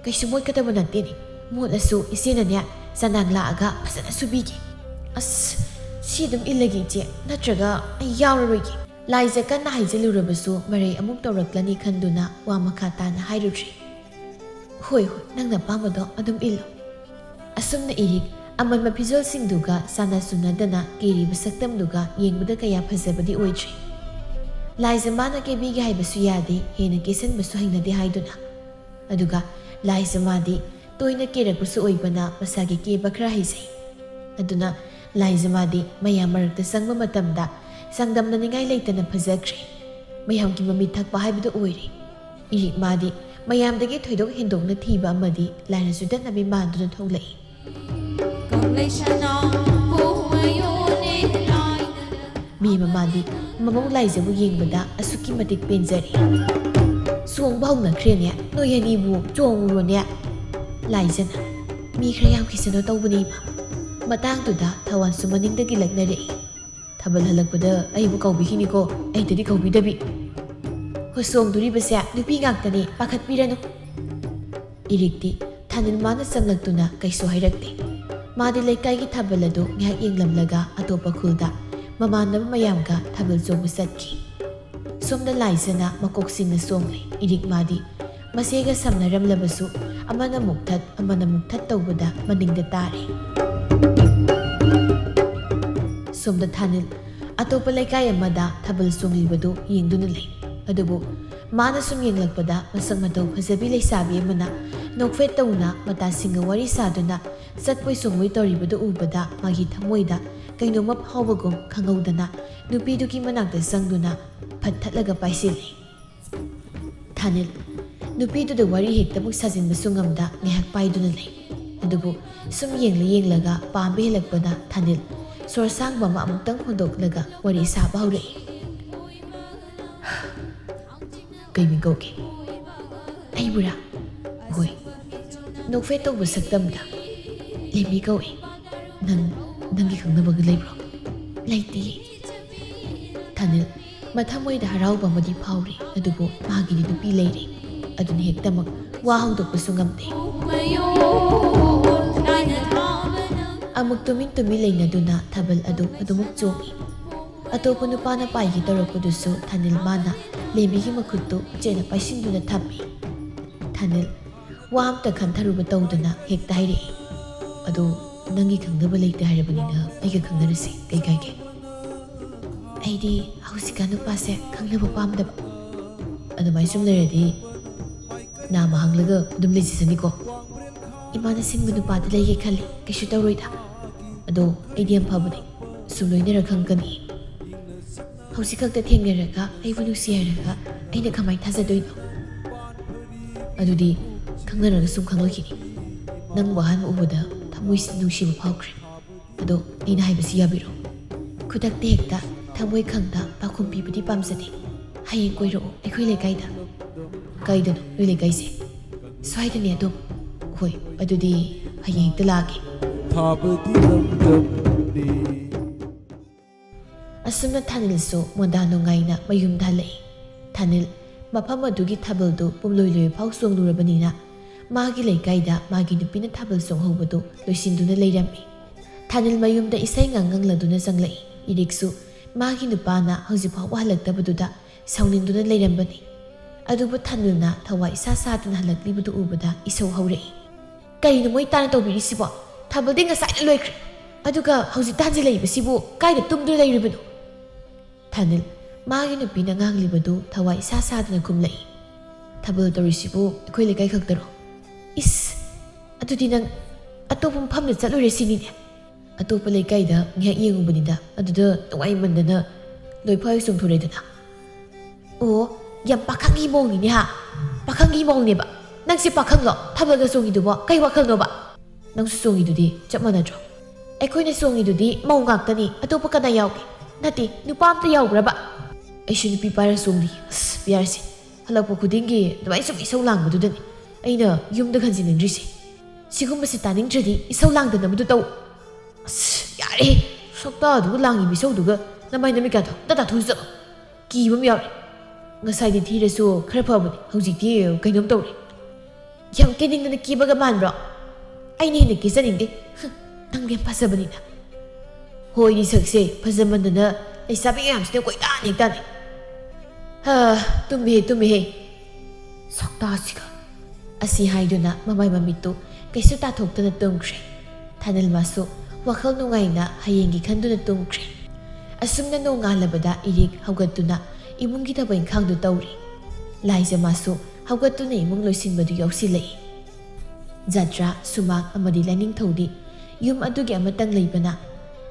ꯀꯩꯁꯨ ꯃꯣꯠꯀꯗꯕ ꯅꯠꯇꯦꯅꯦ꯫ ꯃꯣꯠꯂꯁꯨ ꯏꯆꯦꯅꯅꯦ, ꯆꯅꯥꯡ ꯂꯥꯛꯑꯒ ꯐꯖꯅ ꯁꯨꯕꯤꯒꯦ꯫" "ꯑꯁ, ꯁꯤ ꯑꯗꯨꯝ ꯏꯜꯂꯒꯦ ꯏꯆꯦ, ꯅꯠꯇ꯭ꯔꯒ ꯑꯩ ꯌꯥꯎꯔꯔꯣꯏꯒꯦ꯫" ꯂꯥꯏꯖ ꯀꯟꯅ ꯍꯥꯏꯖꯤꯜꯂꯨꯔꯕꯁꯨ ꯃꯔꯩ ꯑꯃꯨꯛ ꯇꯧꯔꯛꯂꯅꯤ ꯈꯟꯗꯨꯅ ꯋꯥ ꯃꯈꯥ ꯇꯥꯅ ꯍꯥꯏꯔꯨꯗ꯭ꯔꯦ꯫ "ꯍꯣꯏ, ꯍꯣꯏ, ꯅꯪꯅ ꯑꯄꯥꯝꯕꯗꯣ ꯑꯗꯨꯝ ꯏꯜꯂꯨ꯫" ꯑꯁꯨꯝꯅ ꯏꯔꯤꯛ ꯑꯃꯟꯕ ꯐꯤꯖꯣꯜꯁꯤꯡꯗꯨꯒ ꯆꯥꯟꯅ ꯆꯨꯅꯗꯅ ꯀꯦꯔꯤꯕ ꯁꯛꯇꯝꯗꯨꯒ ꯌꯦꯡꯕꯗ ꯀꯌꯥ ꯐꯖꯕꯗꯤ ꯑꯣꯏꯗ꯭ꯔꯦ꯫ ꯂꯥꯏꯖ ꯃꯥꯅ ꯀꯦꯕꯤꯒꯦ ꯍꯥꯏꯕꯁꯨ ꯌꯥꯗꯦ, ꯍꯦꯟꯅ ꯀꯦꯁꯟꯕꯁꯨ ꯍꯩꯅꯗꯦ ꯍꯥꯏꯗꯨꯅ꯫ ꯑꯗꯨꯒ ꯂꯥꯏꯖ ꯃꯥꯗꯤ ꯇꯣꯏꯅ ꯀꯦꯔꯛꯄꯁꯨ ꯑꯣꯏꯕꯅ ꯃꯁꯥꯒꯤ ꯀꯦꯕ ꯈꯔ ꯍꯩꯖꯩ꯫ ꯑꯗꯨꯅ ꯂꯥꯏꯖ ꯃꯥꯗꯤ ꯃꯌꯥꯝ ꯃꯔꯛꯇ ꯆꯪꯕ ꯃꯇꯝꯗ ꯆꯥꯡꯗꯝꯅꯅꯤꯡꯉꯥꯏ ꯂꯩꯇꯅ ꯐꯖꯈ꯭ꯔꯦ꯫ ꯃꯌꯥꯝꯒꯤ ꯃꯃꯤꯠ ꯊꯛꯄ ꯍꯥꯏꯕꯗꯨ ꯑꯣꯏꯔꯦ꯫ ꯏꯔꯤꯛ ꯃꯥꯗꯤ ꯃꯌꯥꯝꯗꯒꯤ ꯊꯣꯏꯗꯣꯛ ꯍꯦꯟꯗꯣꯛꯅ ꯊꯤꯕ ꯑꯃꯗꯤ ꯂꯥꯏꯅ ꯆꯨꯗꯠꯅꯕꯤ ꯃꯥꯟꯗꯨꯅ ꯊꯣꯛꯂꯛꯏ꯫ ꯂꯩꯁꯅꯥ ꯄꯨꯝꯃꯌꯣꯅꯦ ꯂꯥꯏꯗꯅ꯫ ꯃꯤ ꯃꯃꯥꯟꯗꯤ ꯃꯃꯧ ꯂꯥꯏꯖꯕꯨ ꯌꯦꯡꯕꯗ ꯑꯁꯨꯛꯀꯤ ꯃꯇꯤꯛ ꯄꯦꯟꯖꯔꯦ꯫ "ꯆꯣꯡꯕ ꯍꯧꯅꯈ꯭ꯔꯦꯅꯦ, ꯅꯣꯏ ꯑꯅꯤꯕꯨ ꯆꯣꯡꯉꯨꯔꯣꯅꯦ꯫ ꯂꯥꯏꯖꯅ, ꯃꯤ ꯈꯔ ꯌꯥꯝꯈꯤꯁꯅꯨ ꯇꯧꯕꯅꯤ ꯏꯃꯥ꯫" ꯃꯇꯥꯡꯗꯨꯗ ꯊꯋꯥꯟꯁꯨ ꯃꯅꯤꯡꯗꯒꯤ ꯂꯛꯅꯔꯛꯏ꯫ "ꯊꯥꯕꯜ ꯍꯜꯂꯛꯄꯗ ꯑꯩꯕꯨ ꯀꯧꯕꯤꯈꯤꯅꯤꯀꯣ, ꯑꯩꯗꯗꯤ ꯀꯧꯕꯤꯗꯕꯤ꯫ ꯍꯣ, ꯆꯣꯡꯗꯣꯔꯤꯕꯁꯦ ꯅꯨꯄꯤ ꯉꯥꯛꯇꯅꯤ, ꯄꯥꯈꯠꯄꯤꯔꯅꯨ꯫" ꯏꯔꯤꯛꯇꯤ ꯊꯥꯅꯤꯜ ꯃꯥꯅ ꯆꯪꯂꯛꯇꯨꯅ ꯀꯩꯁꯨ ꯍꯥꯏꯔꯛꯇꯦ꯫ ꯃꯥꯗꯤ ꯂꯩꯀꯥꯏꯒꯤ ꯊꯥꯕꯜ ꯑꯗꯨ ꯉꯥꯏꯍꯥꯛ ꯌꯦꯡꯂꯝꯂꯒ ꯑꯇꯣꯞꯄ ꯈꯨꯜꯗ ꯃꯃꯥꯟꯅꯕ ꯃꯌꯥꯝꯒ ꯊꯥꯕꯜ ꯆꯣꯡꯕ ꯆꯠꯈꯤ꯫ ꯁꯣꯝꯗ ꯂꯥꯏꯖꯅ ꯃꯀꯣꯛ ꯁꯤꯡꯅ ꯆꯣꯡꯂꯦ꯫ ꯏꯔꯤꯛ ꯃꯥꯗꯤ ꯃꯆꯦꯒ ꯁꯝꯅꯔꯝꯂꯕꯁꯨ ꯑꯃꯅ ꯃꯨꯛꯊꯠ ꯑꯃꯅ ꯃꯨꯛꯊꯠ ꯇꯧꯕꯗ ꯃꯅꯤꯡꯗ ꯇꯥꯔꯦ꯫ ꯁꯣꯝꯗ ꯊꯥꯅꯤꯜ ꯑꯇꯣꯞꯄ ꯂꯩꯀꯥꯏ ꯑꯃꯗ ꯊꯥꯕꯜ ꯆꯣꯡꯂꯤꯕꯗꯨ ꯌꯦꯡꯗꯨꯅ ꯂꯩ꯫ ꯑꯗꯨꯕꯨ ꯃꯥꯅ ꯁꯨꯝ ꯌꯦꯡꯂꯛꯄꯗ ꯃꯁꯛ ꯃꯇꯧ ꯐꯖꯕꯤ ꯂꯩꯁꯥꯕꯤ ꯑꯃꯅ ꯅꯣꯛꯐꯦꯠ ꯇꯧꯅ ꯃꯇꯥꯁꯤꯡꯒ ꯋꯥꯔꯤ ꯁꯥꯗꯨꯅ ꯆꯠꯄꯣꯏ ꯆꯣꯡꯕꯣꯏ ꯇꯧꯔꯤꯕꯗꯨ ꯎꯕꯗ ꯃꯥꯒꯤ ꯊꯃꯣꯏꯗ ꯀꯩꯅꯣꯝꯃ ꯐꯥꯎꯕꯒꯨꯝ ꯈꯪꯍꯧꯗꯅ ꯅꯨꯄꯤꯗꯨꯒꯤ ꯃꯅꯥꯛꯇ ꯆꯪꯗꯨꯅ ꯐꯠ ꯊꯠꯂꯒ ꯄꯥꯏꯁꯤꯜꯂꯤ꯫ ꯊꯥꯅꯤꯜ ꯅꯨꯄꯤꯗꯨꯗ ꯋꯥꯔꯤ ꯍꯦꯛꯇꯃꯛ ꯁꯥꯖꯤꯟꯕꯁꯨ ꯉꯝꯗ ꯉꯥꯏꯍꯥꯛ ꯄꯥꯏꯗꯨꯅ ꯂꯩ꯫ ꯑꯗꯨꯕꯨ ꯁꯨꯝ ꯌꯦꯡꯂ ꯌꯦꯡꯂꯒ ꯄꯥꯝꯕ ꯍꯦꯜꯂꯛꯄꯅ ꯊꯥꯅꯤꯜ ꯁꯣꯔ ꯁꯥꯡꯕ ꯑꯃ ꯑꯃꯨꯛꯇꯪ ꯍꯣꯟꯗꯣꯛꯂꯒ ꯋꯥꯔꯤ ꯁꯥꯕ ꯍꯧꯔꯛꯏ꯫ "ꯀꯩ ꯃꯤꯡ ꯀꯧꯒꯦ?" "ꯑꯩꯕꯨꯔꯥ?" "ꯍꯣꯏ꯫" "ꯅꯣꯛꯐꯦꯠ ꯇꯧꯕ ꯁꯛꯇꯝꯗ ꯂꯦꯝꯕꯤ ꯀꯧꯏ꯫" "ꯅꯪ, ꯅꯪꯒꯤ ꯈꯪꯅꯕꯒ ꯂꯩꯕ꯭ꯔꯣ?" "ꯂꯩꯇꯤꯌꯦ꯫" ꯊꯥꯅꯤꯜ ꯃꯊꯃꯣꯏꯗ ꯍꯔꯥꯎꯕ ꯑꯃꯗꯤ ꯐꯥꯎꯔꯤ, ꯑꯗꯨꯕꯨ ꯃꯥꯒꯤꯗꯤ ꯅꯨꯄꯤ ꯂꯩꯔꯦ꯫ ꯑꯗꯨꯅ ꯍꯦꯛꯇꯃꯛ ꯋꯥ ꯍꯧꯗꯣꯛꯄꯁꯨ ꯉꯝꯗꯦ꯫ ꯑꯃꯨꯛ ꯇꯨꯃꯤꯟ ꯇꯨꯃꯤꯟ ꯂꯩꯅꯗꯨꯅ ꯊꯥꯕꯜ ꯑꯗꯨ ꯑꯗꯨꯃꯛ ꯆꯣꯡꯏ꯫ ꯑꯇꯣꯞꯄ ꯅꯨꯄꯥꯅ ꯄꯥꯏꯒꯦ ꯇꯧꯔꯛꯄꯗꯨꯁꯨ ꯊꯥꯅꯤꯜ ꯃꯥꯅ ꯂꯦꯝꯕꯤꯒꯤ ꯃꯈꯨꯠꯇꯨ ꯆꯦꯠꯅ ꯄꯥꯏꯁꯤꯟꯗꯨꯅ ꯊꯝꯃꯤ꯫ ꯊꯥꯅꯤꯜ ꯋꯥ ꯑꯝꯇ ꯈꯟꯊꯔꯨꯕ ꯇꯧꯗꯅ ꯍꯦꯛꯇ ꯍꯥꯏꯔꯛꯏ, "ꯑꯗꯣ ꯅꯪꯒꯤ ꯈꯪꯅꯕ ꯂꯩꯇꯦ ꯍꯥꯏꯔꯕꯅꯤꯅ ꯑꯩꯒ ꯈꯪꯅꯔꯁꯦ, ꯀꯩ ꯀꯥꯏꯒꯦ?" "ꯑꯩꯗꯤ ꯍꯧꯖꯤꯛꯀꯥꯟ ꯅꯨꯄꯥꯁꯦ ꯈꯪꯅꯕ ꯄꯥꯝꯗꯕ꯫" "ꯑꯗꯨꯃꯥꯏꯅ ꯁꯨꯝ ꯂꯩꯔꯗꯤ ꯅꯥꯃ ꯍꯥꯡꯂꯒ ꯑꯗꯨꯝ ꯂꯩꯖꯁꯅꯤꯀꯣ꯫" "ꯏꯃꯥꯅ ꯁꯤꯟꯕ ꯅꯨꯄꯥꯗꯤ ꯂꯩꯒꯦ ꯈꯜꯂꯤ, ꯀꯩꯁꯨ ꯇꯧꯔꯣꯏꯗ꯫ ꯑꯗꯣ ꯑꯩꯗꯤ ꯌꯥꯝ ꯐꯕꯅꯦ, ꯁꯨꯝ ꯂꯣꯏꯅꯔ ꯈꯪꯒꯅꯤ꯫" "ꯍꯧꯖꯤꯛ ꯈꯛꯇ ꯊꯦꯡꯅꯔꯒ ꯑꯩꯕꯨ ꯅꯨꯡꯁꯤ ꯍꯥꯏꯔꯒ ꯑꯩꯅ ꯀꯃꯥꯏꯅ ꯊꯥꯖꯗꯣꯏꯅꯣ?" "ꯑꯗꯨꯗꯤ ꯈꯪꯅꯔꯒ ꯁꯨꯝ ꯈꯪꯂꯛꯈꯤꯅꯤ꯫ ꯅꯪꯕꯨ ꯑꯍꯥꯟꯕ ꯎꯕꯗ ꯊꯃꯣꯏ ꯃꯣꯏꯁꯤ ꯅꯨꯡꯁꯤꯕ ꯐꯥꯎꯈ꯭ꯔꯦ꯫ ꯑꯗꯣ ꯑꯩꯅ ꯍꯥꯏꯕꯁꯤ ꯌꯥꯕꯤꯔꯣ꯫ ꯈꯨꯗꯛꯇ ꯍꯦꯛꯇ ꯊꯃꯣꯏ ꯈꯪꯗ ꯄꯥꯎꯈꯨꯝ ꯄꯤꯕꯗꯤ ꯄꯥꯝꯖꯗꯦ꯫ ꯍꯌꯦꯡ ꯀꯣꯏꯔꯛꯑꯣ ꯑꯩꯈꯣꯏ ꯂꯩꯀꯥꯏꯗ꯫ ꯀꯥꯏꯗꯅꯣ ꯅꯣꯏ ꯂꯩꯀꯥꯏꯁꯦ? ꯁ꯭ꯋꯥꯏꯗꯅꯦ ꯑꯗꯨꯝ꯫ ꯍꯣꯏ, ꯑꯗꯨꯗꯤ ꯍꯌꯦꯡ ꯍꯦꯛꯇ ꯂꯥꯛꯑꯒꯦ꯫ ꯊꯥꯕꯒꯤ ꯂꯝꯗꯝꯅꯤ꯫ ꯑꯁꯨꯝꯅ ꯊꯥꯅꯤꯜꯁꯨ ꯃꯣꯟꯗꯥ ꯅꯨꯡꯉꯥꯏꯅ ꯃꯌꯨꯝꯗ ꯍꯜꯂꯛꯏ꯫ ꯊꯥꯅꯤꯜ ꯃꯐꯝ ꯑꯗꯨꯒꯤ ꯊꯥꯕꯜꯗꯨ ꯄꯨꯝꯂꯣꯏ ꯂꯣꯏꯐꯥꯎ ꯆꯣꯡꯂꯨꯔꯕꯅꯤꯅ ꯃꯥꯒꯤ ꯂꯩꯀꯥꯏꯗ ꯃꯥꯒꯤ ꯅꯨꯄꯤꯅ ꯊꯥꯕꯜ ꯆꯣꯡꯍꯧꯕꯗꯨ ꯂꯣꯏꯁꯤꯟꯗꯨꯅ ꯂꯩꯔꯝꯃꯤ꯫ ꯊꯥꯅꯤꯜ ꯃꯌꯨꯝꯗ ꯏꯁꯩ ꯉꯥꯡ ꯉꯪꯂꯗꯨꯅ ꯆꯪꯂꯛꯏ꯫ ꯏꯔꯤꯛꯁꯨ ꯃꯥꯒꯤ ꯅꯨꯄꯥꯅ ꯍꯧꯖꯤꯛ ꯐꯥꯎꯕ ꯍꯜꯂꯛꯇꯕꯗꯨꯗ ꯁꯥꯎꯅꯤꯡꯗꯨꯅ ꯂꯩꯔꯝꯕꯅꯤ꯫ ꯑꯗꯨꯕꯨ ꯊꯥꯅꯤꯜꯅ ꯊꯋꯥꯏ ꯏꯁꯥ ꯁꯥꯗꯅ ꯍꯜꯂꯛꯂꯤꯕꯗꯨ ꯎꯕꯗ ꯏꯁꯧ ꯍꯧꯔꯛꯏ꯫ "ꯀꯔꯤꯅꯣ ꯃꯣꯏ ꯇꯥꯅ ꯇꯧꯕꯤꯔꯤꯁꯤꯕꯣ? ꯊꯥꯕꯜꯗꯤ ꯉꯁꯥꯏꯅ ꯂꯣꯏꯈ꯭ꯔꯦ꯫ ꯑꯗꯨꯒ ꯍꯧꯖꯤꯛꯇ ꯍꯟꯖꯤꯜꯂꯛꯏꯕꯁꯤꯕꯨ ꯀꯥꯏꯗ ꯇꯨꯝꯗꯨꯅ ꯂꯩꯔꯤꯕꯅꯣ?" ꯊꯥꯅꯤꯜ ꯃꯥꯒꯤ ꯅꯨꯄꯤꯅ ꯉꯥꯡꯂꯤꯕꯗꯨ ꯊꯋꯥꯏ ꯏꯁꯥ ꯁꯥꯗꯅ ꯈꯨꯝꯂꯛꯏ꯫ "ꯊꯥꯕꯜ ꯇꯧꯔꯤꯁꯤꯕꯨ ꯑꯩꯈꯣꯏ ꯂꯩꯀꯥꯏ ꯈꯛꯇꯔꯣ? ꯏꯁ! ꯑꯗꯨꯗꯤ ꯅꯪ ꯑꯇꯣꯞꯄ ꯃꯐꯝꯗ ꯆꯠꯂꯨꯔꯦ ꯁꯤꯅꯤꯅꯦ?" "ꯑꯇꯣꯞꯄ ꯂꯩꯀꯥꯏꯗ ꯉꯥꯏꯍꯥꯛ ꯌꯦꯡꯉꯨꯕꯅꯤꯗ, ꯑꯗꯨꯗ ꯅꯨꯡꯉꯥꯏꯃꯟꯗꯅ ꯂꯣꯏꯐꯥꯎ ꯆꯣꯡꯊꯣꯔꯛꯏꯗꯅ꯫" "ꯑꯣ, ꯌꯥꯝ ꯄꯥꯈꯪꯒꯤ ꯃꯑꯣꯡꯅꯤꯅꯦ ꯍꯥ? ꯄꯥꯈꯪꯒꯤ ꯃꯑꯣꯡꯅꯦꯕ꯫ ꯅꯪꯁꯦ ꯄꯥꯈꯪꯂꯣ? ꯊꯥꯕꯜꯒ ꯆꯣꯡꯉꯤꯗꯨꯕꯣ ꯀꯩ ꯋꯥꯈꯜꯅꯣꯕ? ꯅꯪꯁꯨ ꯆꯣꯡꯉꯤꯗꯨꯗꯤ ꯆꯞ ꯃꯥꯟꯅꯗ꯭ꯔꯣ?" "ꯑꯩꯈꯣꯏꯅ ꯆꯣꯡꯉꯤꯗꯨꯗꯤ ꯃꯧ ꯉꯥꯛꯇꯅꯤ, ꯑꯇꯣꯞꯄ ꯀꯅꯥ ꯌꯥꯎꯒꯦ? ꯅꯠꯇꯦ, ꯅꯨꯄꯥ ꯑꯝꯇ ꯌꯥꯎꯕ꯭ꯔꯕ?" "ꯑꯩꯁꯨ ꯅꯨꯄꯤ ꯄꯥꯏꯔ ꯆꯣꯡꯗꯤ꯫ ꯑꯁ, ꯄꯤꯌꯥꯔꯁꯦ ꯍꯜꯂꯛꯄ ꯈꯨꯗꯤꯡꯒꯤ ꯑꯗꯨꯃꯥꯏꯅ ꯁꯨꯝ ꯏꯁꯧ ꯂꯥꯡꯕꯗꯨꯗꯅꯤ ꯑꯩꯅ ꯌꯨꯝꯗ ꯍꯟꯖꯤꯟꯅꯤꯡꯗ꯭ꯔꯤꯁꯦ꯫ ꯁꯤꯒꯨꯝꯕꯁꯤ ꯇꯥꯅꯤꯡꯗ꯭ꯔꯗꯤ ꯏꯁꯧ ꯂꯥꯡꯗꯅꯕꯗꯨ ꯇꯧ꯫" "ꯑꯁ, ꯌꯥꯔꯦ꯫ ꯁꯛꯇꯥꯗꯨꯒ ꯂꯥꯡꯉꯤ ꯃꯤꯁꯧꯗꯨꯒ ꯅꯃꯥꯏ ꯅꯃꯤꯠꯀꯥꯗꯣ ꯑꯝꯇ ꯇꯥꯊꯣꯛꯎ ꯆꯠꯂꯣ꯫ ꯀꯤꯕ ꯑꯃ ꯌꯥꯎꯔꯦ꯫ ꯉꯁꯥꯏꯗꯤ ꯊꯤꯔꯁꯨ ꯈꯔ ꯐꯕꯅꯤ, ꯍꯧꯖꯤꯛꯇꯤ ꯀꯩꯅꯣꯝ ꯇꯧꯔꯦ꯫ ꯌꯥꯝ ꯀꯦꯅꯤꯡꯗꯅ ꯀꯦꯕꯒ ꯃꯥꯟꯕ꯭ꯔꯣ? ꯑꯩꯅ ꯍꯦꯟꯅ ꯀꯦꯖꯅꯤꯡꯗꯦ꯫ ꯍꯨꯝ, ꯅꯪꯗꯤ ꯌꯥꯝ ꯐꯖꯕꯅꯤꯅ꯫" "ꯍꯣꯏꯅꯦ, ꯁꯛꯁꯦ ꯐꯖꯃꯟꯗꯅ ꯂꯩꯁꯥꯕꯤ ꯃꯌꯥꯝꯁꯤꯅ ꯀꯣꯏꯇꯥꯟ ꯍꯦꯛ ꯇꯥꯟꯅꯩ꯫ ꯍꯥ, ꯇꯨꯝꯃꯤꯍꯦ, ꯇꯨꯝꯃꯤꯍꯦ꯫ ꯁꯛꯇꯥꯁꯤꯒ꯫" ꯑꯁꯤ ꯍꯥꯏꯗꯨꯅ ꯃꯃꯥꯏ ꯃꯃꯤꯠꯇꯨ ꯀꯩꯁꯨ ꯇꯥꯊꯣꯛꯇꯅ ꯇꯨꯝꯈ꯭ꯔꯦ꯫ ꯊꯥꯅꯤꯜ ꯃꯥꯁꯨ ꯋꯥꯈꯜ ꯅꯨꯡꯉꯥꯏꯅ ꯍꯌꯦꯡꯒꯤ ꯈꯟꯗꯨꯅ ꯇꯨꯝꯈ꯭ꯔꯦ꯫ ꯑꯁꯨꯝꯅ ꯅꯣꯡꯉꯥꯜꯂꯕꯗ ꯏꯔꯤꯛ ꯍꯧꯒꯠꯇꯨꯅ ꯏꯃꯨꯡꯒꯤ ꯊꯕꯛ ꯏꯪꯈꯥꯡꯗꯨ ꯇꯧꯔꯤ꯫ ꯂꯥꯏꯖ ꯃꯥꯁꯨ ꯍꯧꯒꯠꯇꯨꯅ ꯏꯃꯨꯡ ꯂꯣꯏꯁꯤꯟꯕꯗꯨ ꯌꯥꯎꯁꯤꯜꯂꯛꯏ꯫ ꯖꯥꯇ꯭ꯔꯥ, ꯁꯨꯃꯥꯡ ꯑꯃꯗꯤ ꯂꯥꯏꯅꯤꯡꯊꯧꯗꯤ ꯌꯨꯝ ꯑꯗꯨꯒꯤ ꯑꯃꯇꯪ ꯂꯩꯕꯅ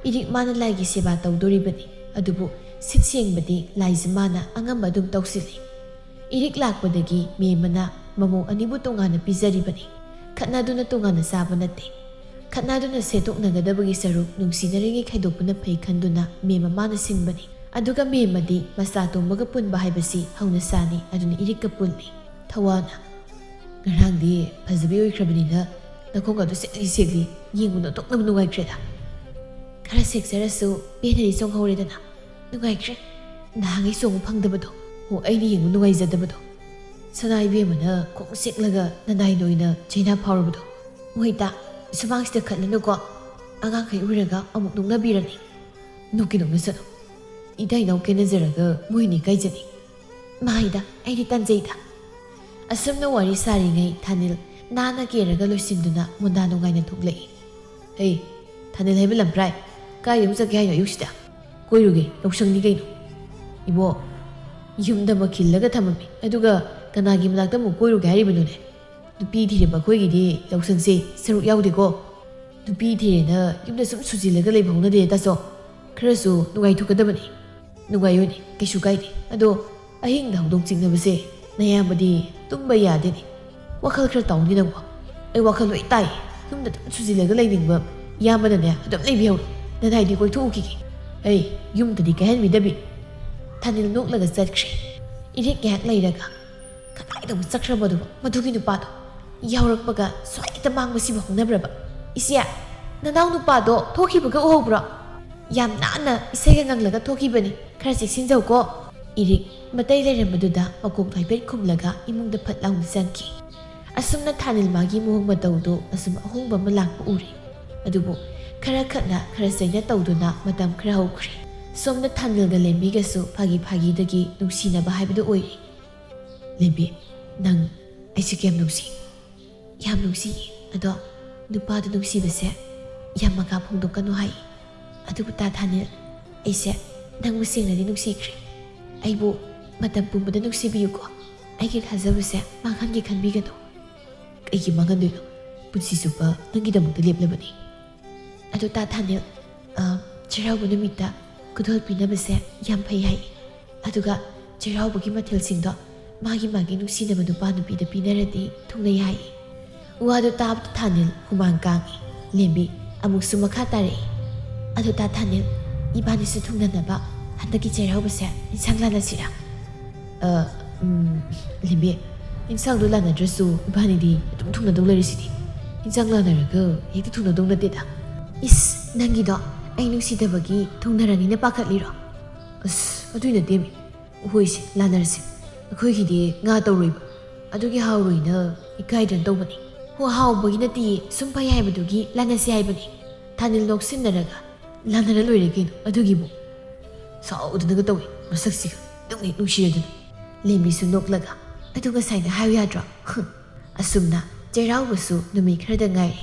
ꯏꯔꯤꯛ ꯃꯥꯅ ꯂꯥꯏꯒꯤ ꯁꯦꯕꯥ ꯇꯧꯗꯣꯔꯤꯕꯅꯤ꯫ ꯑꯗꯨꯕꯨ ꯁꯤꯠ ꯁꯦꯡꯕꯗꯤ ꯂꯥꯏꯖ ꯃꯥꯅ ꯑꯉꯝꯕ ꯑꯗꯨꯝ ꯇꯧꯁꯤꯜꯂꯤ꯫ ꯏꯔꯤꯛ ꯂꯥꯛꯄꯗꯒꯤ ꯃꯦꯝꯃꯅ ꯃꯃꯧ ꯑꯅꯤꯕꯨ ꯇꯣꯉꯥꯟꯅ ꯄꯤꯖꯔꯤꯕꯅꯤ꯫ ꯈꯠꯅꯗꯨꯅ ꯇꯣꯉꯥꯟꯅ ꯆꯥꯕ ꯅꯠꯇꯦ꯫ ꯈꯠꯅꯗꯨꯅ ꯁꯦꯠꯇꯣꯛꯅꯒꯗꯕꯒꯤ ꯁꯔꯨꯛ ꯅꯨꯡꯁꯤꯅꯔꯤꯉꯩ ꯈꯥꯏꯗꯣꯛꯄꯅ ꯐꯩ ꯈꯟꯗꯨꯅ ꯃꯦꯝꯃ ꯃꯥꯅ ꯁꯤꯟꯕꯅꯤ꯫ ꯑꯗꯨꯒ ꯃꯦꯝꯃꯗꯤ ꯃꯆꯥ ꯇꯣꯝꯕꯒ ꯄꯨꯟꯕ ꯍꯥꯏꯕꯁꯤ ꯍꯧꯅꯁꯥꯅꯤ, ꯑꯗꯨꯅ ꯏꯔꯤꯛꯀ ꯄꯨꯜꯂꯤ꯫ ꯊꯋꯥꯅ, "ꯉꯔꯥꯡꯗꯤ ꯐꯖꯕꯤ ꯑꯣꯏꯈ꯭ꯔꯕꯅꯤꯅ ꯅꯈꯣꯡꯒꯗꯣ ꯁꯦꯛꯂꯤ ꯁꯦꯛꯂꯤ, ꯌꯦꯡꯕꯗ ꯑꯣꯟꯊꯣꯛꯅꯕ ꯅꯨꯡꯉꯥꯏꯈ꯭ꯔꯦꯗ꯫ ꯈꯔ ꯁꯦꯛꯆꯔꯁꯨ ꯄꯦꯟꯅꯗꯤ ꯆꯣꯡꯍꯧꯔꯦꯗꯅ꯫ ꯅꯨꯡꯉꯥꯏꯈ꯭ꯔꯦ ꯅꯍꯥꯟꯉꯩ ꯆꯣꯡꯕ ꯐꯪꯗꯕꯗꯣ, ꯍꯣ ꯑꯩꯅ ꯌꯦꯡꯕ ꯅꯨꯡꯉꯥꯏꯖꯗꯕꯗꯣ꯫ ꯁꯅꯥ ꯏꯕꯦꯝꯃꯅ ꯈꯣꯡ ꯁꯦꯛꯂꯒ ꯅꯅꯥꯏ ꯅꯣꯏꯅ ꯆꯩꯅꯥ ꯐꯥꯎꯔꯕꯗꯣ꯫ ꯃꯣꯏꯇꯥ, ꯁꯨꯃꯥꯡꯁꯤꯗ ꯈꯠꯂꯅꯨꯀꯣ, ꯑꯉꯥꯡꯈꯩ ꯎꯔꯒ ꯑꯃꯨꯛ ꯅꯣꯛꯅꯕꯤꯔꯅꯤ꯫ ꯅꯣꯛꯀꯦ ꯅꯣꯛꯅꯁꯅꯨ, ꯏꯇꯩ ꯏꯅꯥꯎ ꯀꯦꯅꯖꯔꯒ ꯃꯣꯏꯅꯤ ꯀꯥꯏꯖꯅꯤ꯫ ꯃꯥꯏꯗ ꯑꯩꯗꯤ ꯇꯟꯖꯩꯗ"꯫ ꯑꯁꯨꯝꯅ ꯋꯥꯔꯤ ꯁꯥꯔꯤꯉꯩ ꯊꯥꯅꯤꯜ ꯅꯥꯟꯅ ꯀꯦꯔꯒ ꯂꯣꯏꯁꯤꯟꯗꯨꯅ ꯃꯨꯟꯗꯥ ꯅꯨꯡꯉꯥꯏꯅ ꯊꯣꯛꯂꯛꯏ꯫ "ꯍꯩ, ꯊꯥꯅꯤꯜ ꯍꯥꯏꯕ ꯂꯝꯄ꯭ꯔꯥꯏ, ꯀꯥꯏꯗ ꯑꯃꯨꯛ ꯆꯠꯀꯦ ꯍꯥꯏꯅꯣ ꯑꯌꯨꯛꯁꯤꯗ?" "ꯀꯣꯏꯔꯨꯒꯦ, ꯌꯥꯎꯁꯪꯅꯤ ꯀꯩꯅꯣ"꯫ "ꯏꯕꯣ, ꯌꯨꯝꯗ ꯑꯃ ꯈꯤꯜꯂꯒ ꯊꯝꯃꯝꯃꯤ, ꯑꯗꯨꯒ ꯀꯅꯥꯒꯤ ꯃꯅꯥꯛꯇ ꯑꯃꯨꯛ ꯀꯣꯏꯔꯨꯒꯦ ꯍꯥꯏꯔꯤꯕꯅꯣꯅꯦ? ꯅꯨꯄꯤ ꯊꯤꯔꯕ ꯑꯩꯈꯣꯏꯒꯤꯗꯤ ꯌꯥꯎꯁꯪꯁꯦ ꯁꯔꯨꯛ ꯌꯥꯎꯗꯦꯀꯣ꯫ ꯅꯨꯄꯤ ꯊꯤꯔꯦꯅ ꯌꯨꯝꯗ ꯁꯨꯝ ꯁꯨꯖꯤꯜꯂꯒ ꯂꯩꯕ ꯍꯧꯅꯗꯦ ꯇꯥꯆꯧ꯫ ꯈꯔꯁꯨ ꯅꯨꯡꯉꯥꯏꯊꯣꯛꯀꯗꯕꯅꯤ"꯫ "ꯅꯨꯡꯉꯥꯏꯌꯣꯅꯦ, ꯀꯩꯁꯨ ꯀꯥꯏꯗꯦ꯫ ꯑꯗꯣ ꯑꯍꯤꯡꯗ ꯍꯧꯗꯣꯡ ꯆꯤꯛꯅꯕꯁꯦ ꯅꯌꯥꯝꯕꯗꯤ ꯇꯨꯝꯕ ꯌꯥꯗꯦꯅꯦ꯫ ꯋꯥꯈꯜ ꯈꯔ ꯇꯥꯎꯅꯦ ꯅꯪꯕꯣ꯫ ꯑꯩ ꯋꯥꯈꯜ ꯂꯣꯏ ꯇꯥꯏ꯫ ꯌꯨꯝꯗ ꯑꯗꯨꯝ ꯁꯨꯖꯤꯜꯂꯒ ꯂꯩꯅꯤꯡꯕ ꯏꯌꯥꯝꯕꯅꯅꯦ ꯑꯗꯨꯝ ꯂꯩꯕꯤꯍꯧꯔꯣ꯫ ꯅꯅꯥꯏꯗꯤ ꯀꯣꯏꯊꯣꯛꯎꯈꯤꯒꯦ꯫ ꯑꯩ ꯌꯨꯝꯗꯗꯤ ꯀꯥꯏꯍꯟꯕꯤꯗꯕꯤ"꯫ ꯊꯥꯅꯤꯜ ꯅꯣꯛꯂꯒ ꯆꯠꯈ꯭ꯔꯦ꯫ ꯏꯔꯤꯛ ꯉꯥꯏꯍꯥꯛ ꯂꯩꯔꯒ, "ꯀꯗꯥꯏꯗ ꯑꯃꯨꯛ ꯆꯠꯈ꯭ꯔꯕꯗꯨꯕꯣ ꯃꯗꯨꯒꯤ ꯅꯨꯄꯥꯗꯣ? ꯌꯥꯎꯔꯛꯄꯒ ꯁ꯭ꯋꯥꯏꯗ ꯃꯥꯡꯕꯁꯤꯕꯨ ꯍꯧꯅꯕ꯭ꯔꯕ? ꯏꯆꯦ, ꯅꯅꯥꯎ ꯅꯨꯄꯥꯗꯣ ꯊꯣꯛꯈꯤꯕꯒ ꯎꯍꯧꯕ꯭ꯔꯣ? ꯌꯥꯝ ꯅꯥꯟꯅ ꯏꯁꯩꯒ ꯉꯪꯂꯒ ꯊꯣꯛꯈꯤꯕꯅꯤ꯫ ꯈꯔ ꯆꯦꯛꯁꯤꯟꯖꯧꯀꯣ"꯫ ꯏꯔꯤꯛ ꯃꯇꯩ ꯂꯩꯔꯝꯕꯗꯨꯗ ꯃꯀꯣꯛ ꯍꯥꯏꯐꯦꯠ ꯈꯨꯝꯂꯒ ꯏꯃꯨꯡꯗ ꯐꯠ ꯂꯥꯎꯅ ꯆꯪꯈꯤ꯫ ꯑꯁꯨꯝꯅ ꯊꯥꯅꯤꯜ ꯃꯥꯒꯤ ꯃꯑꯣꯡ ꯃꯇꯧꯗꯨ ꯑꯁꯨꯝ ꯑꯍꯣꯡꯕ ꯑꯃ ꯂꯥꯛꯄ ꯎꯔꯦ꯫ ꯑꯗꯨꯕꯨ ꯈꯔ ꯈꯠꯅ ꯈꯔ ꯆꯩꯅ ꯇꯧꯗꯨꯅ ꯃꯇꯝ ꯈꯔ ꯍꯧꯈ꯭ꯔꯦ꯫ ꯁꯣꯝꯗ ꯊꯥꯅꯤꯜꯒ ꯂꯦꯝꯕꯤꯒꯁꯨ ꯐꯥꯒꯤ ꯐꯥꯒꯤꯗꯒꯤ ꯅꯨꯡꯁꯤꯅꯕ ꯍꯥꯏꯕꯗꯨ ꯑꯣꯏꯔꯦ꯫ "ꯂꯦꯝꯕꯤ, ꯅꯪ ꯑꯩꯁꯦ ꯀꯌꯥꯝ ꯅꯨꯡꯁꯤ?" "ꯌꯥꯝ ꯅꯨꯡꯁꯤꯌꯦ꯫ ꯑꯗꯣ ꯅꯨꯄꯥꯗ ꯅꯨꯡꯁꯤꯕꯁꯦ ꯌꯥꯝ ꯃꯉꯥ ꯐꯣꯡꯗꯣꯛꯀꯅꯨ ꯍꯥꯏ꯫ ꯑꯗꯨꯕꯨ ꯇꯥ ꯊꯥꯅꯤꯜ, ꯑꯩꯁꯦ ꯅꯪꯕꯨ ꯁꯦꯡꯅꯗꯤ ꯅꯨꯡꯁꯤꯈ꯭ꯔꯦ꯫ ꯑꯩꯕꯨ ꯃꯇꯝ ꯄꯨꯝꯕꯗ ꯅꯨꯡꯁꯤꯕꯤꯌꯨꯀꯣ꯫ ꯑꯩꯒꯤ ꯊꯥꯖꯕꯁꯦ ꯃꯥꯡꯍꯟꯒꯦ ꯈꯟꯕꯤꯒꯅꯨ"꯫ "ꯀꯩꯒꯤ ꯃꯥꯡꯍꯟꯗꯣꯏꯅꯣ? ꯄꯨꯟꯁꯤ ꯆꯨꯞꯄ ꯅꯪꯒꯤꯗꯃꯛꯇ ꯂꯦꯞꯂꯕꯅꯤ"꯫ "ꯑꯗꯨ ꯇꯥ ꯊꯥꯅꯤꯜ, ꯑ, ꯆꯩꯔꯥꯎꯕ ꯅꯨꯃꯤꯠꯇ ꯈꯨꯗꯣꯜ ꯄꯤꯅꯕꯁꯦ ꯌꯥꯝ ꯐꯩ ꯍꯥꯏ꯫ ꯑꯗꯨꯒ ꯆꯩꯔꯥꯎꯕꯒꯤ ꯃꯊꯦꯜꯁꯤꯡꯗꯣ ꯃꯥꯒꯤ ꯃꯥꯒꯤ ꯅꯨꯡꯁꯤꯅꯕ ꯅꯨꯄꯥ ꯅꯨꯄꯤꯗ ꯄꯤꯅꯔꯗꯤ ꯊꯨꯡꯅꯩ ꯍꯥꯏ"꯫ ꯋꯥꯗꯨ ꯇꯥꯕꯗ ꯊꯥꯅꯤꯜ ꯍꯨꯃꯥꯡ ꯀꯥꯡꯉꯤ꯫ ꯂꯦꯝꯕꯤ ꯑꯃꯨꯛꯁꯨ ꯃꯈꯥ ꯇꯥꯔꯛꯏ꯫ "ꯑꯗꯨ ꯇꯥ ꯊꯥꯅꯤꯜ, ꯏꯕꯥꯅꯤꯁꯨ ꯊꯨꯡꯅꯅꯕ ꯍꯟꯗꯛꯀꯤ ꯆꯩꯔꯥꯎꯕꯁꯦ ꯏꯟꯁꯥꯡ ꯂꯥꯟꯅꯁꯤꯔꯥ?" "ꯑ, ꯎꯝ, ꯂꯦꯝꯕꯤ, ꯏꯟꯁꯥꯡꯗꯣ ꯂꯥꯟꯅꯗ꯭ꯔꯁꯨ ꯏꯕꯥꯅꯤꯗꯤ ꯑꯗꯨꯝ ꯊꯨꯡꯅꯗꯧ ꯂꯩꯔꯤꯁꯤꯗꯤ꯫ ꯏꯟꯁꯥꯡ ꯂꯥꯟꯅꯔꯒ ꯍꯦꯛꯇ ꯊꯨꯡꯅꯗꯧ ꯅꯠꯇꯦꯗ꯫" "ꯏꯁ, ꯅꯪꯒꯤꯗꯣ ꯑꯩ ꯅꯨꯡꯁꯤꯗꯕꯒꯤ ꯊꯨꯡꯅꯔꯅꯤꯅ ꯄꯥꯈꯠꯂꯤꯔꯣ?" "ꯑꯁ, ꯑꯗꯨꯏ ꯅꯠꯇꯦꯃꯤ꯫ ꯍꯣꯏꯁꯦ, ꯂꯥꯟꯅꯔꯁꯦ꯫ ꯑꯩꯈꯣꯏꯒꯤꯗꯤ ꯉꯥ ꯇꯧꯔꯣꯏꯕ꯫ ꯑꯗꯨꯒꯤ ꯍꯥꯎꯔꯣꯏꯅ ꯏꯀꯥꯏꯗꯅ ꯇꯧꯕꯅꯤ꯫" "ꯍꯣ, ꯍꯥꯎꯕꯒꯤ ꯅꯠꯇꯤꯌꯦ, ꯁꯨꯝ ꯐꯩ ꯍꯥꯏꯕꯗꯨꯒꯤ ꯂꯥꯟꯅꯁꯦ ꯍꯥꯏꯕꯅꯤ꯫" ꯊꯥꯅꯤꯜ ꯅꯣꯛꯁꯤꯟꯅꯔꯒ, "ꯂꯥꯟꯅꯔ ꯂꯣꯏꯔꯦ ꯀꯩꯅꯣ ꯑꯗꯨꯒꯤꯕꯨ꯫ ꯁꯥꯎꯗꯅꯒ ꯇꯧꯏ, ꯃꯁꯛꯁꯤꯒ ꯑꯗꯨꯝ ꯍꯦꯛ ꯅꯨꯡꯁꯤꯔꯗꯅ꯫" ꯂꯦꯝꯕꯤꯁꯨ ꯅꯣꯛꯂꯒ, "ꯑꯗꯨ ꯉꯁꯥꯏꯅ ꯍꯥꯏꯌꯨ ꯌꯥꯗ꯭ꯔꯣ?" ꯍꯨꯝ꯫ ꯑꯁꯨꯝꯅ ꯆꯩꯔꯥꯎꯕꯁꯨ ꯅꯨꯃꯤꯠ ꯈꯔꯗ ꯉꯥꯏꯔꯦ꯫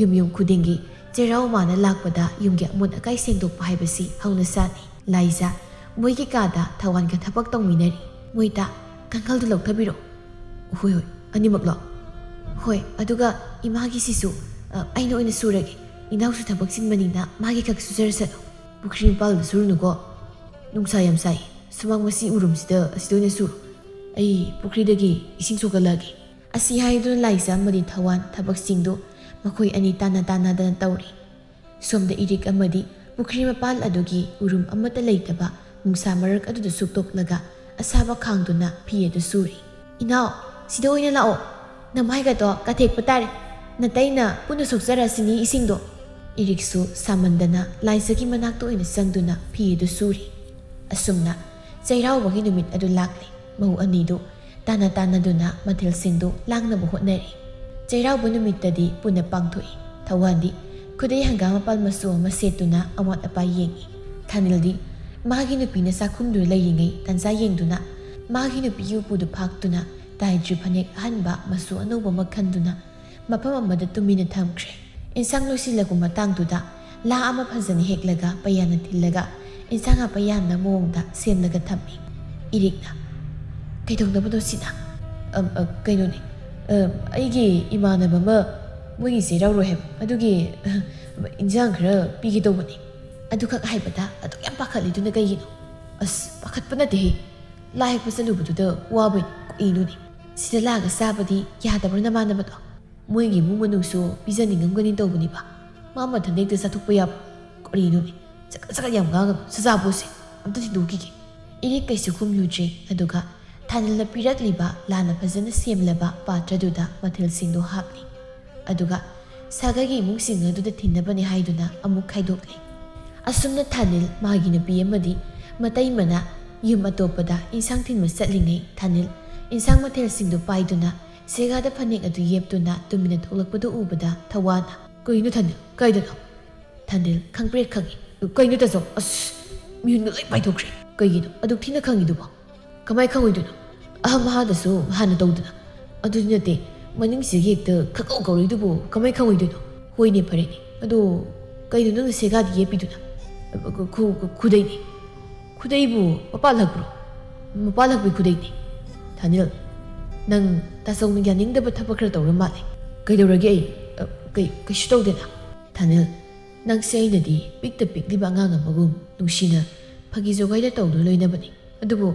ꯌꯨꯝ ꯌꯨꯝ ꯈꯨꯗꯤꯡꯒꯤ ꯆꯩꯔꯥꯎ ꯃꯥꯅ ꯂꯥꯛꯄꯗ ꯌꯨꯝꯒꯤ ꯑꯃꯣꯠ ꯑꯀꯥꯏ ꯁꯦꯡꯗꯣꯛꯄ ꯍꯥꯏꯕꯁꯤ ꯍꯧꯅꯁꯥꯅꯤ꯫ ꯂꯥꯏꯖꯥ, ꯃꯣꯏꯒꯤ ꯀꯥꯗ ꯊꯋꯥꯟꯒ ꯊꯕꯛ ꯇꯧꯃꯤꯟꯅꯔꯤ꯫ "ꯃꯣꯏꯇꯥ, ꯀꯥꯡꯈꯜꯗꯨ ꯂꯧꯊꯕꯤꯔꯣ꯫" "ꯍꯣꯏ, ꯍꯣꯏ, ꯑꯅꯤꯃꯛꯂꯣ?" "ꯍꯣꯏ, ꯑꯗꯨꯒ ꯏꯃꯥꯒꯤꯁꯤꯁꯨ, ꯑ, ꯑꯩꯅ ꯑꯣꯏꯅ ꯁꯨꯔꯒꯦ꯫ ꯏꯅꯥꯎꯁꯨ ꯊꯕꯛ ꯆꯤꯟꯕꯅꯤꯅ ꯃꯥꯒꯤ ꯈꯛ ꯁꯨꯖꯔꯁꯅꯨ꯫" "ꯄꯨꯈ꯭ꯔꯤ ꯃꯄꯥꯜꯗ ꯁꯨꯔꯨꯅꯨꯀꯣ꯫ ꯅꯨꯡꯁꯥ ꯌꯥꯝ ꯁꯥꯏ꯫ ꯁꯨꯃꯥꯡ ꯃꯁꯤ ꯎꯔꯨꯝꯁꯤꯗ ꯑꯁꯤꯗ ꯑꯣꯏꯅ ꯁꯨꯔꯣ꯫ ꯑꯩ ꯄꯨꯈ꯭ꯔꯤꯗꯒꯤ ꯏꯁꯤꯡ ꯁꯣꯛꯀꯠꯂꯛꯑꯒꯦ꯫" ꯑꯁꯤ ꯍꯥꯏꯗꯨꯅ ꯂꯥꯏꯖꯥ ꯑꯃꯗꯤ ꯊꯋꯥꯟ ꯊꯕꯛꯁꯤꯡꯗꯨ ꯃꯈꯣꯏ ꯑꯅꯤ ꯇꯥꯟꯅ ꯇꯥꯟꯅꯗꯅ ꯇꯧꯔꯤ꯫ ꯁꯣꯝꯗ ꯏꯔꯤꯛ ꯑꯃꯗꯤ ꯄꯨꯈ꯭ꯔꯤ ꯃꯄꯥꯜ ꯑꯗꯨꯒꯤ ꯎꯔꯨꯝ ꯑꯃꯠꯇ ꯂꯩꯇꯕ ꯅꯨꯡꯁꯥ ꯃꯔꯛ ꯑꯗꯨꯗ ꯁꯨꯛꯇꯣꯛꯂꯒ ꯑꯁꯥꯕ ꯈꯥꯡꯗꯨꯅ ꯐꯤ ꯑꯗꯨ ꯁꯨꯔꯤ꯫ "ꯏꯅꯥꯎ, ꯁꯤꯗ ꯑꯣꯏꯅ ꯂꯥꯛꯑꯣ꯫ ꯅꯃꯥꯏꯒꯗꯣ ꯀꯥꯊꯦꯛꯄ ꯇꯥꯔꯦ꯫ ꯅꯇꯩꯅ ꯄꯨꯟꯅ ꯁꯣꯛꯆꯔꯁꯤꯅꯤ ꯏꯁꯤꯡꯗꯣ꯫" ꯏꯔꯤꯛꯁꯨ ꯁꯥꯃꯟꯗꯅ ꯂꯥꯏꯖꯥꯒꯤ ꯃꯅꯥꯛꯇ ꯑꯣꯏꯅ ꯆꯪꯗꯨꯅ ꯐꯤ ꯑꯗꯨ ꯁꯨꯔꯤ꯫ ꯑꯁꯨꯝꯅ ꯆꯩꯔꯥꯎꯕꯒꯤ ꯅꯨꯃꯤꯠ ꯑꯗꯨ ꯂꯥꯛꯂꯦ꯫ ꯃꯧ ꯑꯅꯤꯗꯨ ꯇꯥꯟꯅ ꯇꯥꯟꯅꯗꯨꯅ ꯃꯊꯦꯜꯁꯤꯡꯗꯨ ꯂꯥꯡꯅꯕ ꯍꯣꯠꯅꯔꯤ꯫ ꯆꯩꯔꯥꯎꯕ ꯅꯨꯃꯤꯠꯇꯗꯤ ꯄꯨꯟꯅ ꯄꯥꯡꯊꯣꯛꯏ꯫ ꯊꯧꯋꯥꯟꯗꯤ ꯈꯨꯗꯩ ꯍꯪꯒꯥꯝ ꯃꯄꯥꯜ ꯃꯆꯨ ꯑꯃ ꯁꯦꯠꯇꯨꯅ ꯑꯃꯣꯠ ꯑꯄꯥꯏ ꯌꯦꯡꯏ꯫ ꯊꯥꯅꯤꯜꯗꯤ ꯃꯥꯒꯤ ꯅꯨꯄꯤꯅ ꯆꯥꯛꯈꯨꯝꯗꯨꯗ ꯂꯩꯔꯤꯉꯩ ꯇꯥꯟꯖꯥ ꯌꯦꯡꯗꯨꯅ ꯃꯥꯒꯤ ꯅꯨꯄꯤꯒꯤ ꯎꯄꯨꯗꯨ ꯐꯥꯛꯇꯨꯅ ꯇꯥꯏꯗ꯭ꯔꯤ ꯐꯅꯦꯛ ꯑꯍꯟꯕ ꯃꯆꯨ ꯑꯅꯧꯕ ꯑꯃ ꯈꯟꯗꯨꯅ ꯃꯐꯝ ꯑꯃꯗ ꯇꯨꯃꯤꯟꯅ ꯊꯝꯈ꯭ꯔꯦ꯫ ꯏꯟꯁꯥꯡ ꯂꯣꯏꯁꯤꯜꯂꯛꯄ ꯃꯇꯥꯡꯗꯨꯗ ꯂꯥ ꯑꯃ ꯐꯖꯅ ꯍꯦꯛꯂꯒ ꯄꯩꯌꯥꯅ ꯊꯤꯜꯂꯒ ꯏꯟꯁꯥꯡ ꯍꯥꯞꯄ ꯌꯥꯅꯕ ꯃꯑꯣꯡꯗ ꯁꯦꯝꯂꯒ ꯊꯝꯃꯤ꯫ ꯏꯔꯤꯛꯅ, "ꯀꯩꯗꯧꯅꯕꯅꯣ ꯁꯤꯅ?" "ꯑꯝ, ꯑ, ꯀꯩꯅꯣꯅꯦ, ꯑ, ꯑꯩꯒꯤ ꯏꯃꯥꯟꯅꯕ ꯑꯃ ꯃꯣꯏꯒꯤ ꯆꯩꯔꯥꯎꯔꯣꯏ ꯍꯥꯏꯕ, ꯑꯗꯨꯒꯤ, ꯑ, ꯏꯟꯁꯥꯡ ꯈꯔ ꯄꯤꯒꯦ ꯇꯧꯕꯅꯦ꯫" "ꯑꯗꯨꯈꯛ ꯍꯥꯏꯕꯗ ꯑꯗꯨꯛ ꯌꯥꯝ ꯄꯥꯈꯠꯂꯤꯗꯨꯅ ꯀꯩꯒꯤꯅꯣ?" "ꯑꯁ, ꯄꯥꯈꯠꯄ ꯅꯠꯇꯦꯍꯦ꯫ ꯂꯥ ꯍꯦꯛꯄ ꯆꯠꯂꯨꯕꯗꯨꯗ ꯋꯥꯕꯩ꯫ ꯀꯩꯅꯣꯅꯦ, ꯁꯤꯗ ꯂꯥꯛꯑꯒ ꯆꯥꯕꯗꯤ ꯌꯥꯗꯕ꯭ꯔꯣ ꯅꯃꯥꯟꯅꯕꯗꯣ?" ꯃꯣꯏꯒꯤ ꯏꯃꯨꯡ ꯃꯅꯨꯡꯁꯨ ꯄꯤꯖꯅꯤꯡꯉꯝꯒꯅꯤ ꯇꯧꯕꯅꯤꯕ꯫ ꯃꯥ ꯃꯊꯟꯇ ꯍꯦꯛꯇ ꯆꯥꯊꯣꯛꯄ ꯌꯥꯕ? ꯀꯔꯤꯅꯣꯅꯦ? ꯆꯀꯠ ꯆꯀꯠ ꯌꯥꯝ ꯉꯥꯡꯒꯅꯨ꯫ ꯁꯖꯥꯄꯣꯠꯁꯦ ꯑꯝꯇ ꯊꯤꯟꯗꯣꯛꯈꯤꯒꯦ꯫ ꯏꯔꯤꯛ ꯀꯩꯁꯨ ꯈꯨꯝꯂꯨꯗ꯭ꯔꯦ꯫ ꯑꯗꯨꯒ ꯊꯥꯅꯤꯜꯅ ꯄꯤꯔꯛꯂꯤꯕ ꯂꯥꯟꯅ ꯐꯖꯅ ꯁꯦꯝꯂꯕ ꯄꯥꯇ꯭ꯔꯗꯨꯗ ꯃꯊꯦꯜꯁꯤꯡꯗꯨ ꯍꯥꯞꯂꯤ꯫ ꯑꯗꯨꯒ ꯁꯥꯒꯩꯒꯤ ꯏꯃꯨꯡꯁꯤꯡ ꯑꯗꯨꯗ ꯊꯤꯟꯅꯕꯅꯤ ꯍꯥꯏꯗꯨꯅ ꯑꯃꯨꯛ ꯈꯥꯏꯗꯣꯛꯂꯤ꯫ ꯑꯁꯨꯝꯅ ꯊꯥꯅꯤꯜ, ꯃꯥꯒꯤ ꯅꯨꯄꯤ ꯑꯃꯗꯤ ꯃꯇꯩꯃꯅ ꯌꯨꯝ ꯑꯇꯣꯞꯄꯗ ꯏꯟꯁꯥꯡ ꯊꯤꯟꯕ ꯆꯠꯂꯤꯉꯩ, ꯊꯥꯅꯤꯜ ꯏꯟꯁꯥꯡ ꯃꯊꯦꯜꯁꯤꯡꯗꯨ ꯄꯥꯏꯗꯨꯅ ꯁꯦꯒꯥꯗ ꯐꯅꯦꯛ ꯑꯗꯨ ꯌꯦꯞꯇꯨꯅ ꯇꯨꯃꯤꯟꯅ ꯊꯣꯛꯂꯛꯄꯗꯨ ꯎꯕꯗ ꯊꯋꯥꯟꯅ, "ꯀꯩꯅꯣ ꯊꯥꯅꯤꯜ? ꯀꯥꯏꯗꯅꯣ?" ꯊꯥꯅꯤꯜ ꯈꯪꯄ꯭ꯔꯦꯛ ꯈꯪꯉꯤ꯫ "ꯀꯩꯅꯣ ꯇꯥꯆꯧ? ꯑꯁ, ꯃꯤꯍꯨꯟꯒ ꯂꯣꯏ ꯄꯥꯏꯊꯣꯛꯈ꯭ꯔꯦ꯫ ꯀꯩꯒꯤꯅꯣ ꯑꯗꯨꯛ ꯊꯤꯅ ꯈꯪꯉꯤꯗꯨꯕꯣ? ꯀꯃꯥꯏ ꯈꯪꯉꯣꯏꯗꯣꯏꯅꯣ? ꯑꯍꯝ ꯑꯍꯥꯗꯁꯨ ꯍꯥꯟꯅ ꯇꯧꯗꯅ꯫ ꯑꯗꯨꯗꯤ ꯅꯠꯇꯦ, ꯃꯅꯤꯡꯁꯤꯒꯤ ꯍꯦꯛꯇ ꯈꯪꯀꯧ ꯀꯧꯔꯛꯏꯗꯨꯕꯨ ꯀꯃꯥꯏ ꯈꯪꯉꯣꯏꯗꯣꯏꯅꯣ? ꯍꯣꯏꯅꯦ, ꯐꯔꯦꯅꯦ꯫ ꯑꯗꯣ ꯀꯩꯅꯣ ꯅꯪꯅ ꯁꯦꯒꯥꯗ ꯌꯦꯞꯄꯤꯗꯨꯅ?" "ꯈꯨ-, ꯈꯨ-, ꯈꯨꯗꯩꯅꯦ꯫" "ꯈꯨꯗꯩꯕꯨ ꯃꯄꯥ ꯂꯥꯛꯄ꯭ꯔꯣ?" "ꯃꯄꯥ ꯂꯥꯛꯄꯤ ꯈꯨꯗꯩꯅꯦ꯫" "ꯊꯥꯅꯤꯜ, ꯅꯪ ꯇꯥꯆꯧꯅ ꯌꯥꯅꯤꯡꯗꯕ ꯊꯕꯛ ꯈꯔ ꯇꯧꯔ ꯃꯥꯜꯂꯦ꯫" "ꯀꯩꯗꯧꯔꯒꯦ ꯑꯩ? ꯑ, ꯀꯩ-, ꯀꯩꯁꯨ ꯇꯧꯗꯦꯅ꯫" "ꯊꯥꯅꯤꯜ, ꯅꯪꯁꯦ ꯑꯩꯅꯗꯤ ꯄꯤꯛꯇ ꯄꯤꯛꯂꯤꯕ ꯑꯉꯥꯡ ꯑꯃꯒꯨꯝ ꯅꯨꯡꯁꯤꯅ ꯐꯥꯒꯤ ꯖꯣꯒꯥꯏꯗ ꯇꯧꯗꯨꯅ ꯂꯣꯏꯅꯕꯅꯤ꯫ ꯑꯗꯨꯕꯨ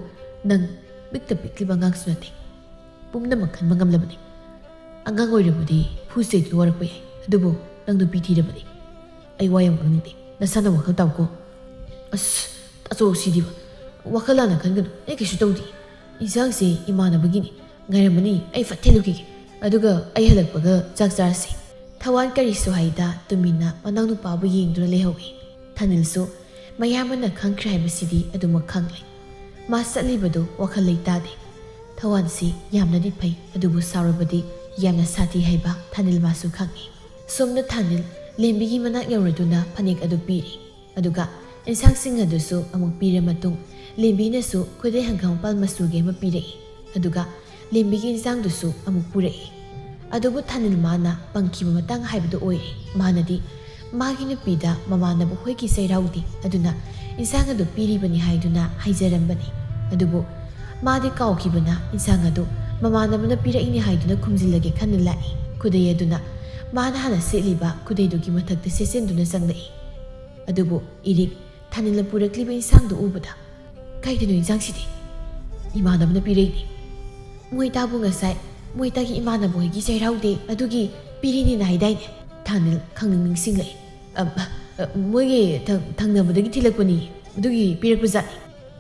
ꯅꯪ ꯄꯤꯛꯇ ꯄꯤꯛꯂꯤꯕ ꯑꯉꯥꯡꯁꯨ ꯅꯠꯇꯦ꯫ ꯄꯨꯝꯅꯃꯛ ꯈꯟꯕ ꯉꯝꯂꯕꯅꯤ꯫ ꯑꯉꯥꯡ ꯑꯣꯏꯔꯕꯗꯤ ꯐꯨ ꯆꯩꯗꯨꯅ ꯋꯥꯔꯛꯄ ꯌꯥꯏ꯫ ꯑꯗꯨꯕꯨ ꯅꯪ ꯅꯨꯄꯤ ꯊꯤꯔꯕꯅꯤ꯫ ꯑꯩ ꯋꯥ ꯌꯥꯝ ꯉꯥꯡꯅꯤꯡꯗꯦ꯫ ꯅꯁꯥꯅ ꯋꯥꯈꯜ ꯇꯥꯎꯀꯣ꯫" "ꯑꯁ, ꯇꯥꯆꯧ ꯁꯤꯗꯤꯕ꯫ ꯋꯥꯈꯜ ꯂꯥꯟꯅ ꯈꯟꯒꯅꯨ꯫ ꯑꯩ ꯀꯩꯁꯨ ꯇꯧꯗꯦ꯫ ꯏꯟꯁꯥꯡꯁꯦ ꯏꯃꯥꯟꯅꯕꯒꯤꯅꯤ꯫ ꯉꯥꯏꯔꯝꯃꯅꯤ, ꯑꯩ ꯐꯠ ꯊꯤꯜꯂꯨꯈꯤꯒꯦ꯫ ꯑꯗꯨꯒ ꯑꯩ ꯍꯜꯂꯛꯄꯒ ꯆꯥꯛ ꯆꯥꯔꯁꯤ꯫" ꯊꯋꯥꯟ ꯀꯔꯤꯁꯨ ꯍꯥꯏꯗ ꯇꯨꯃꯤꯟꯅ ꯃꯅꯥꯎꯅꯨꯄꯥꯕꯨ ꯌꯦꯡꯗꯨꯅ ꯂꯩꯍꯧꯏ꯫ ꯊꯥꯅꯤꯜꯁꯨ ꯃꯌꯥꯝꯕꯅ ꯈꯪꯈ꯭ꯔꯦ ꯍꯥꯏꯕꯁꯤꯗꯤ ꯑꯗꯨꯃꯛ ꯈꯪꯂꯦ꯫ ꯃꯥ ꯆꯠꯂꯤꯕꯗꯨ ꯋꯥꯈꯜ ꯂꯩꯇꯥꯗꯦ꯫ ꯊꯋꯥꯟꯁꯤ ꯌꯥꯝꯅꯗꯤ ꯐꯩ, ꯑꯗꯨꯕꯨ ꯁꯥꯎꯔꯕꯗꯤ ꯌꯥꯝꯅ ꯁꯥꯊꯤ ꯍꯥꯏꯕ ꯊꯥꯅꯤꯜ ꯃꯥꯁꯨ ꯈꯪꯏ꯫ ꯁꯣꯝꯗ ꯊꯥꯅꯤꯜ ꯂꯦꯝꯕꯤꯒꯤ ꯃꯅꯥꯛ ꯌꯧꯔꯗꯨꯅ ꯐꯅꯦꯛ ꯑꯗꯨ ꯄꯤꯔꯤ꯫ ꯑꯗꯨꯒ ꯏꯟꯁꯥꯡꯁꯤꯡ ꯑꯗꯨꯁꯨ ꯑꯃꯨꯛ ꯄꯤꯔ ꯃꯇꯨꯡ, ꯂꯦꯝꯕꯤꯅꯁꯨ ꯈꯨꯗꯩ ꯍꯪꯒꯥꯝꯄꯥꯜ ꯃꯆꯨꯒꯤ ꯑꯃ ꯄꯤꯔꯛꯏ꯫ ꯑꯗꯨꯒ ꯂꯦꯝꯕꯤꯒꯤ ꯏꯟꯁꯥꯡꯗꯨꯁꯨ ꯑꯃꯨꯛ ꯄꯨꯔꯛꯏ꯫ ꯑꯗꯨꯕꯨ ꯊꯥꯅꯤꯜ ꯃꯥꯅ ꯄꯪꯈꯤꯕ ꯃꯇꯥꯡ ꯍꯥꯏꯕꯗꯨ ꯑꯣꯏꯔꯦ꯫ ꯃꯥꯅꯗꯤ ꯃꯥꯒꯤ ꯅꯨꯄꯤꯗ ꯃꯃꯥꯟꯅꯕ ꯍꯣꯏꯒꯤ ꯆꯩꯔꯥꯎꯗꯦ, ꯑꯗꯨꯅ ꯏꯟꯁꯥꯡ ꯑꯗꯨ ꯄꯤꯔꯤꯕꯅꯤ ꯍꯥꯏꯗꯨꯅ ꯍꯥꯏꯖꯔꯝꯕꯅꯤ꯫ ꯑꯗꯨꯕꯨ ꯃꯥꯗꯤ ꯀꯥꯎꯈꯤꯕꯅ ꯏꯟꯁꯥꯡ ꯑꯗꯨ ꯃꯃꯥꯟꯅꯕꯅ ꯄꯤꯔꯛꯏꯅꯤ ꯍꯥꯏꯗꯨꯅ ꯈꯨꯝꯖꯤꯜꯂꯒꯦ ꯈꯟꯅ ꯂꯥꯛꯏ꯫ ꯈꯨꯗꯩ ꯑꯗꯨꯅ ꯃꯥꯅ ꯍꯥꯟꯅ ꯁꯦꯠꯂꯤꯕ ꯈꯨꯗꯩꯗꯨꯒꯤ ꯃꯊꯛꯇ ꯁꯦꯠꯆꯤꯟꯗꯨꯅ ꯆꯪꯂꯛꯏ꯫ ꯑꯗꯨꯕꯨ ꯏꯔꯤꯛ ꯊꯥꯅꯤꯜꯅ ꯄꯨꯔꯛꯂꯤꯕ ꯏꯟꯁꯥꯡꯗꯨ ꯎꯕꯗ, "ꯀꯥꯏꯗꯅꯣ ꯏꯟꯁꯥꯡꯁꯤꯗꯤ? ꯏꯃꯥꯟꯅꯕꯅ ꯄꯤꯔꯛꯏꯅꯤ꯫ ꯃꯣꯏ ꯇꯥꯕꯨ ꯉꯁꯥꯏ ꯃꯣꯏꯇꯥꯒꯤ ꯏꯃꯥꯟꯅꯕ ꯍꯣꯏꯒꯤ ꯆꯩꯔꯥꯎ ꯗꯦ ꯑꯗꯨꯒꯤ ꯄꯤꯔꯤꯅꯤꯅ ꯍꯥꯏꯗꯥꯏꯅꯦ? ꯊꯥꯅꯤꯜ ꯈꯪꯅꯤꯡ ꯅꯤꯡꯁꯤꯡꯂꯛꯏ꯫ "ꯑ, ꯑ, ꯃꯣꯏꯒꯤ ꯊꯪ-, ꯊꯪꯅꯕꯗꯒꯤ ꯊꯤꯜꯂꯛꯄꯅꯤ, ꯑꯗꯨꯒꯤ ꯄꯤꯔꯛꯄꯖꯥꯠꯅꯤ"꯫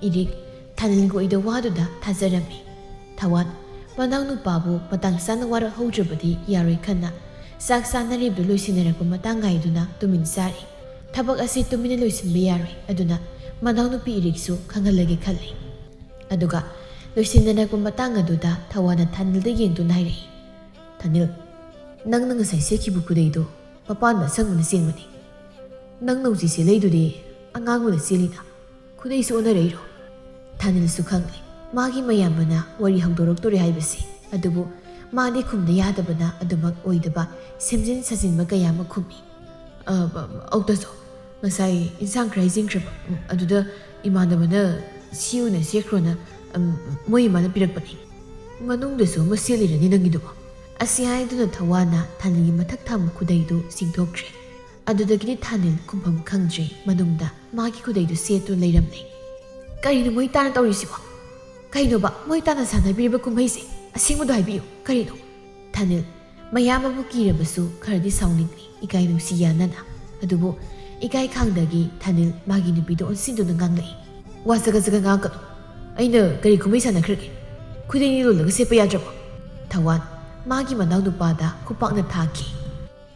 ꯏꯔꯤꯛ ꯊꯥꯅꯤꯜꯒꯤ ꯑꯣꯏꯗ ꯋꯥꯗꯨꯗ ꯊꯥꯖꯔꯝꯃꯤ꯫ ꯊꯋꯥꯟ ꯃꯅꯥꯎꯅꯨꯄꯥꯕꯨ ꯃꯇꯥꯡ ꯆꯥꯅ ꯋꯥꯔꯛꯍꯧꯗ꯭ꯔꯕꯗꯤ ꯌꯥꯔꯣꯏ ꯈꯟꯅ ꯆꯥꯛ ꯆꯥꯅꯔꯤꯕꯗꯨ ꯂꯣꯏꯁꯤꯟꯅꯔꯛꯄ ꯃꯇꯥꯡ ꯉꯥꯏꯗꯨꯅ ꯇꯨꯃꯤꯟ ꯆꯥꯔꯤ꯫ ꯊꯕꯛ ꯑꯁꯤ ꯇꯨꯃꯤꯟꯅ ꯂꯣꯏꯁꯤꯟꯕ ꯌꯥꯔꯣꯏ, ꯑꯗꯨꯅ ꯃꯅꯥꯎꯅꯨꯄꯤ ꯏꯔꯤꯛꯁꯨ ꯈꯪꯍꯜꯂꯒꯦ ꯈꯜꯂꯤ꯫ ꯑꯗꯨꯒ ꯂꯣꯏꯁꯤꯟꯅꯔꯛꯄ ꯃꯇꯥꯡ ꯑꯗꯨꯗ ꯊꯋꯥꯟꯅ ꯊꯥꯅꯤꯜꯗ ꯌꯦꯡꯗꯨꯅ ꯍꯥꯏꯔꯛꯏ, "ꯊꯥꯅꯤꯜ, ꯅꯪꯅ ꯉꯁꯥꯏ ꯁꯦꯠꯈꯤꯕ ꯈꯨꯗꯩꯗꯣ ꯃꯄꯥꯟꯗ ꯑꯁꯪꯕꯅ ꯆꯦꯟꯕꯅꯤ꯫ ꯅꯪꯅ ꯍꯧꯖꯤꯛ ꯁꯦꯠꯂꯛꯏꯗꯨꯗꯤ ꯑꯉꯥꯡꯕꯅ ꯆꯦꯜꯂꯤꯅ꯫ ꯈꯨꯗꯩꯁꯨ ꯑꯣꯟꯅꯔꯛꯏꯔꯣ?" ꯊꯥꯅꯤꯜꯁꯨ ꯈꯪꯂꯦ ꯃꯥꯒꯤ ꯃꯌꯥꯝꯕꯅ ꯋꯥꯔꯤ ꯍꯧꯗꯣꯔꯛꯇꯣꯔꯦ ꯍꯥꯏꯕꯁꯤ, ꯑꯗꯨꯕꯨ ꯃꯥꯗꯤ ꯈꯨꯝꯗ ꯌꯥꯗꯕꯅ ꯑꯗꯨꯃꯛ ꯑꯣꯏꯗꯕ ꯁꯦꯝꯖꯤꯟ ꯁꯥꯖꯤꯟꯕ ꯀꯌꯥ ꯑꯃ ꯈꯨꯝꯃꯤ꯫ "ꯑ, ꯑ, ꯑꯧ ꯇꯥꯆꯧ, ꯉꯁꯥꯏ ꯏꯟꯁꯥꯡ ꯈꯔ ꯍꯩꯖꯤꯟꯈ꯭ꯔꯕ, ꯎꯝ, ꯑꯗꯨꯗ ꯏꯃꯥꯟꯅꯕꯅ ꯁꯤꯎꯅ ꯁꯦꯠꯈ꯭ꯔꯣꯅ, ꯎꯝ, ꯃꯣꯏ ꯏꯃꯥꯅ ꯄꯤꯔꯛꯄꯅꯤ꯫ ꯃꯅꯨꯡꯗꯁꯨ ꯑꯃ ꯁꯦꯠꯂꯤꯔꯅꯤ ꯅꯪꯒꯤꯗꯨꯕꯣ?" ꯑꯁꯤ ꯍꯥꯏꯗꯨꯅ ꯊꯋꯥꯟꯅ ꯊꯥꯅꯤꯜꯒꯤ ꯃꯊꯛ ꯊꯪꯕ ꯈꯨꯗꯩꯗꯨ ꯆꯤꯡꯊꯣꯛꯈ꯭ꯔꯦ꯫ ꯑꯗꯨꯗꯒꯤꯗꯤ ꯊꯥꯅꯤꯜ ꯈꯨꯝꯐꯝ ꯈꯪꯗ꯭ꯔꯦ, ꯃꯅꯨꯡꯗ ꯃꯥꯒꯤ ꯈꯨꯗꯩꯗꯨ ꯁꯦꯠꯇꯨꯅ ꯂꯩꯔꯝꯂꯦ꯫ "ꯀꯔꯤꯅꯣ ꯃꯣꯏ ꯇꯥꯅ ꯇꯧꯔꯤꯁꯤꯕꯣ? ꯀꯩꯅꯣꯕ ꯃꯣꯏ ꯇꯥꯅ ꯁꯥꯟꯅꯕꯤꯔꯤꯕ ꯀꯨꯝꯍꯩꯁꯦ? ꯑꯁꯦꯡꯕꯗꯣ ꯍꯥꯏꯕꯤꯌꯨ, ꯀꯔꯤꯅꯣ?" ꯊꯥꯅꯤꯜ ꯃꯌꯥꯝ ꯑꯃꯕꯨ ꯀꯤꯔꯕꯁꯨ ꯈꯔꯗꯤ ꯁꯥꯎꯅꯤꯡꯂꯤ, ꯏꯀꯥꯏ ꯅꯨꯡꯁꯤ ꯌꯥꯅꯅ꯫ ꯑꯗꯨꯕꯨ ꯏꯀꯥꯏ ꯈꯥꯡꯗꯒꯤ ꯊꯥꯅꯤꯜ ꯃꯥꯒꯤ ꯅꯨꯄꯤꯗ ꯑꯣꯟꯁꯤꯟꯗꯨꯅ ꯉꯥꯡꯂꯛꯏ, "ꯋꯥ ꯆꯒꯠ ꯆꯒꯠ ꯉꯥꯡꯒꯅꯨ꯫ ꯑꯩꯅ ꯀꯔꯤ ꯀꯨꯝꯍꯩ ꯁꯥꯟꯅꯈ꯭ꯔꯒꯦ? ꯈꯨꯗꯩꯅꯤ ꯂꯣꯜꯂꯒ ꯁꯦꯠꯄ ꯌꯥꯗ꯭ꯔꯕꯣ?" ꯊꯋꯥꯟ ꯃꯥꯒꯤ ꯃꯅꯥꯎ ꯅꯨꯄꯥꯗ ꯈꯨꯄꯥꯛꯅ ꯊꯥꯈꯤ꯫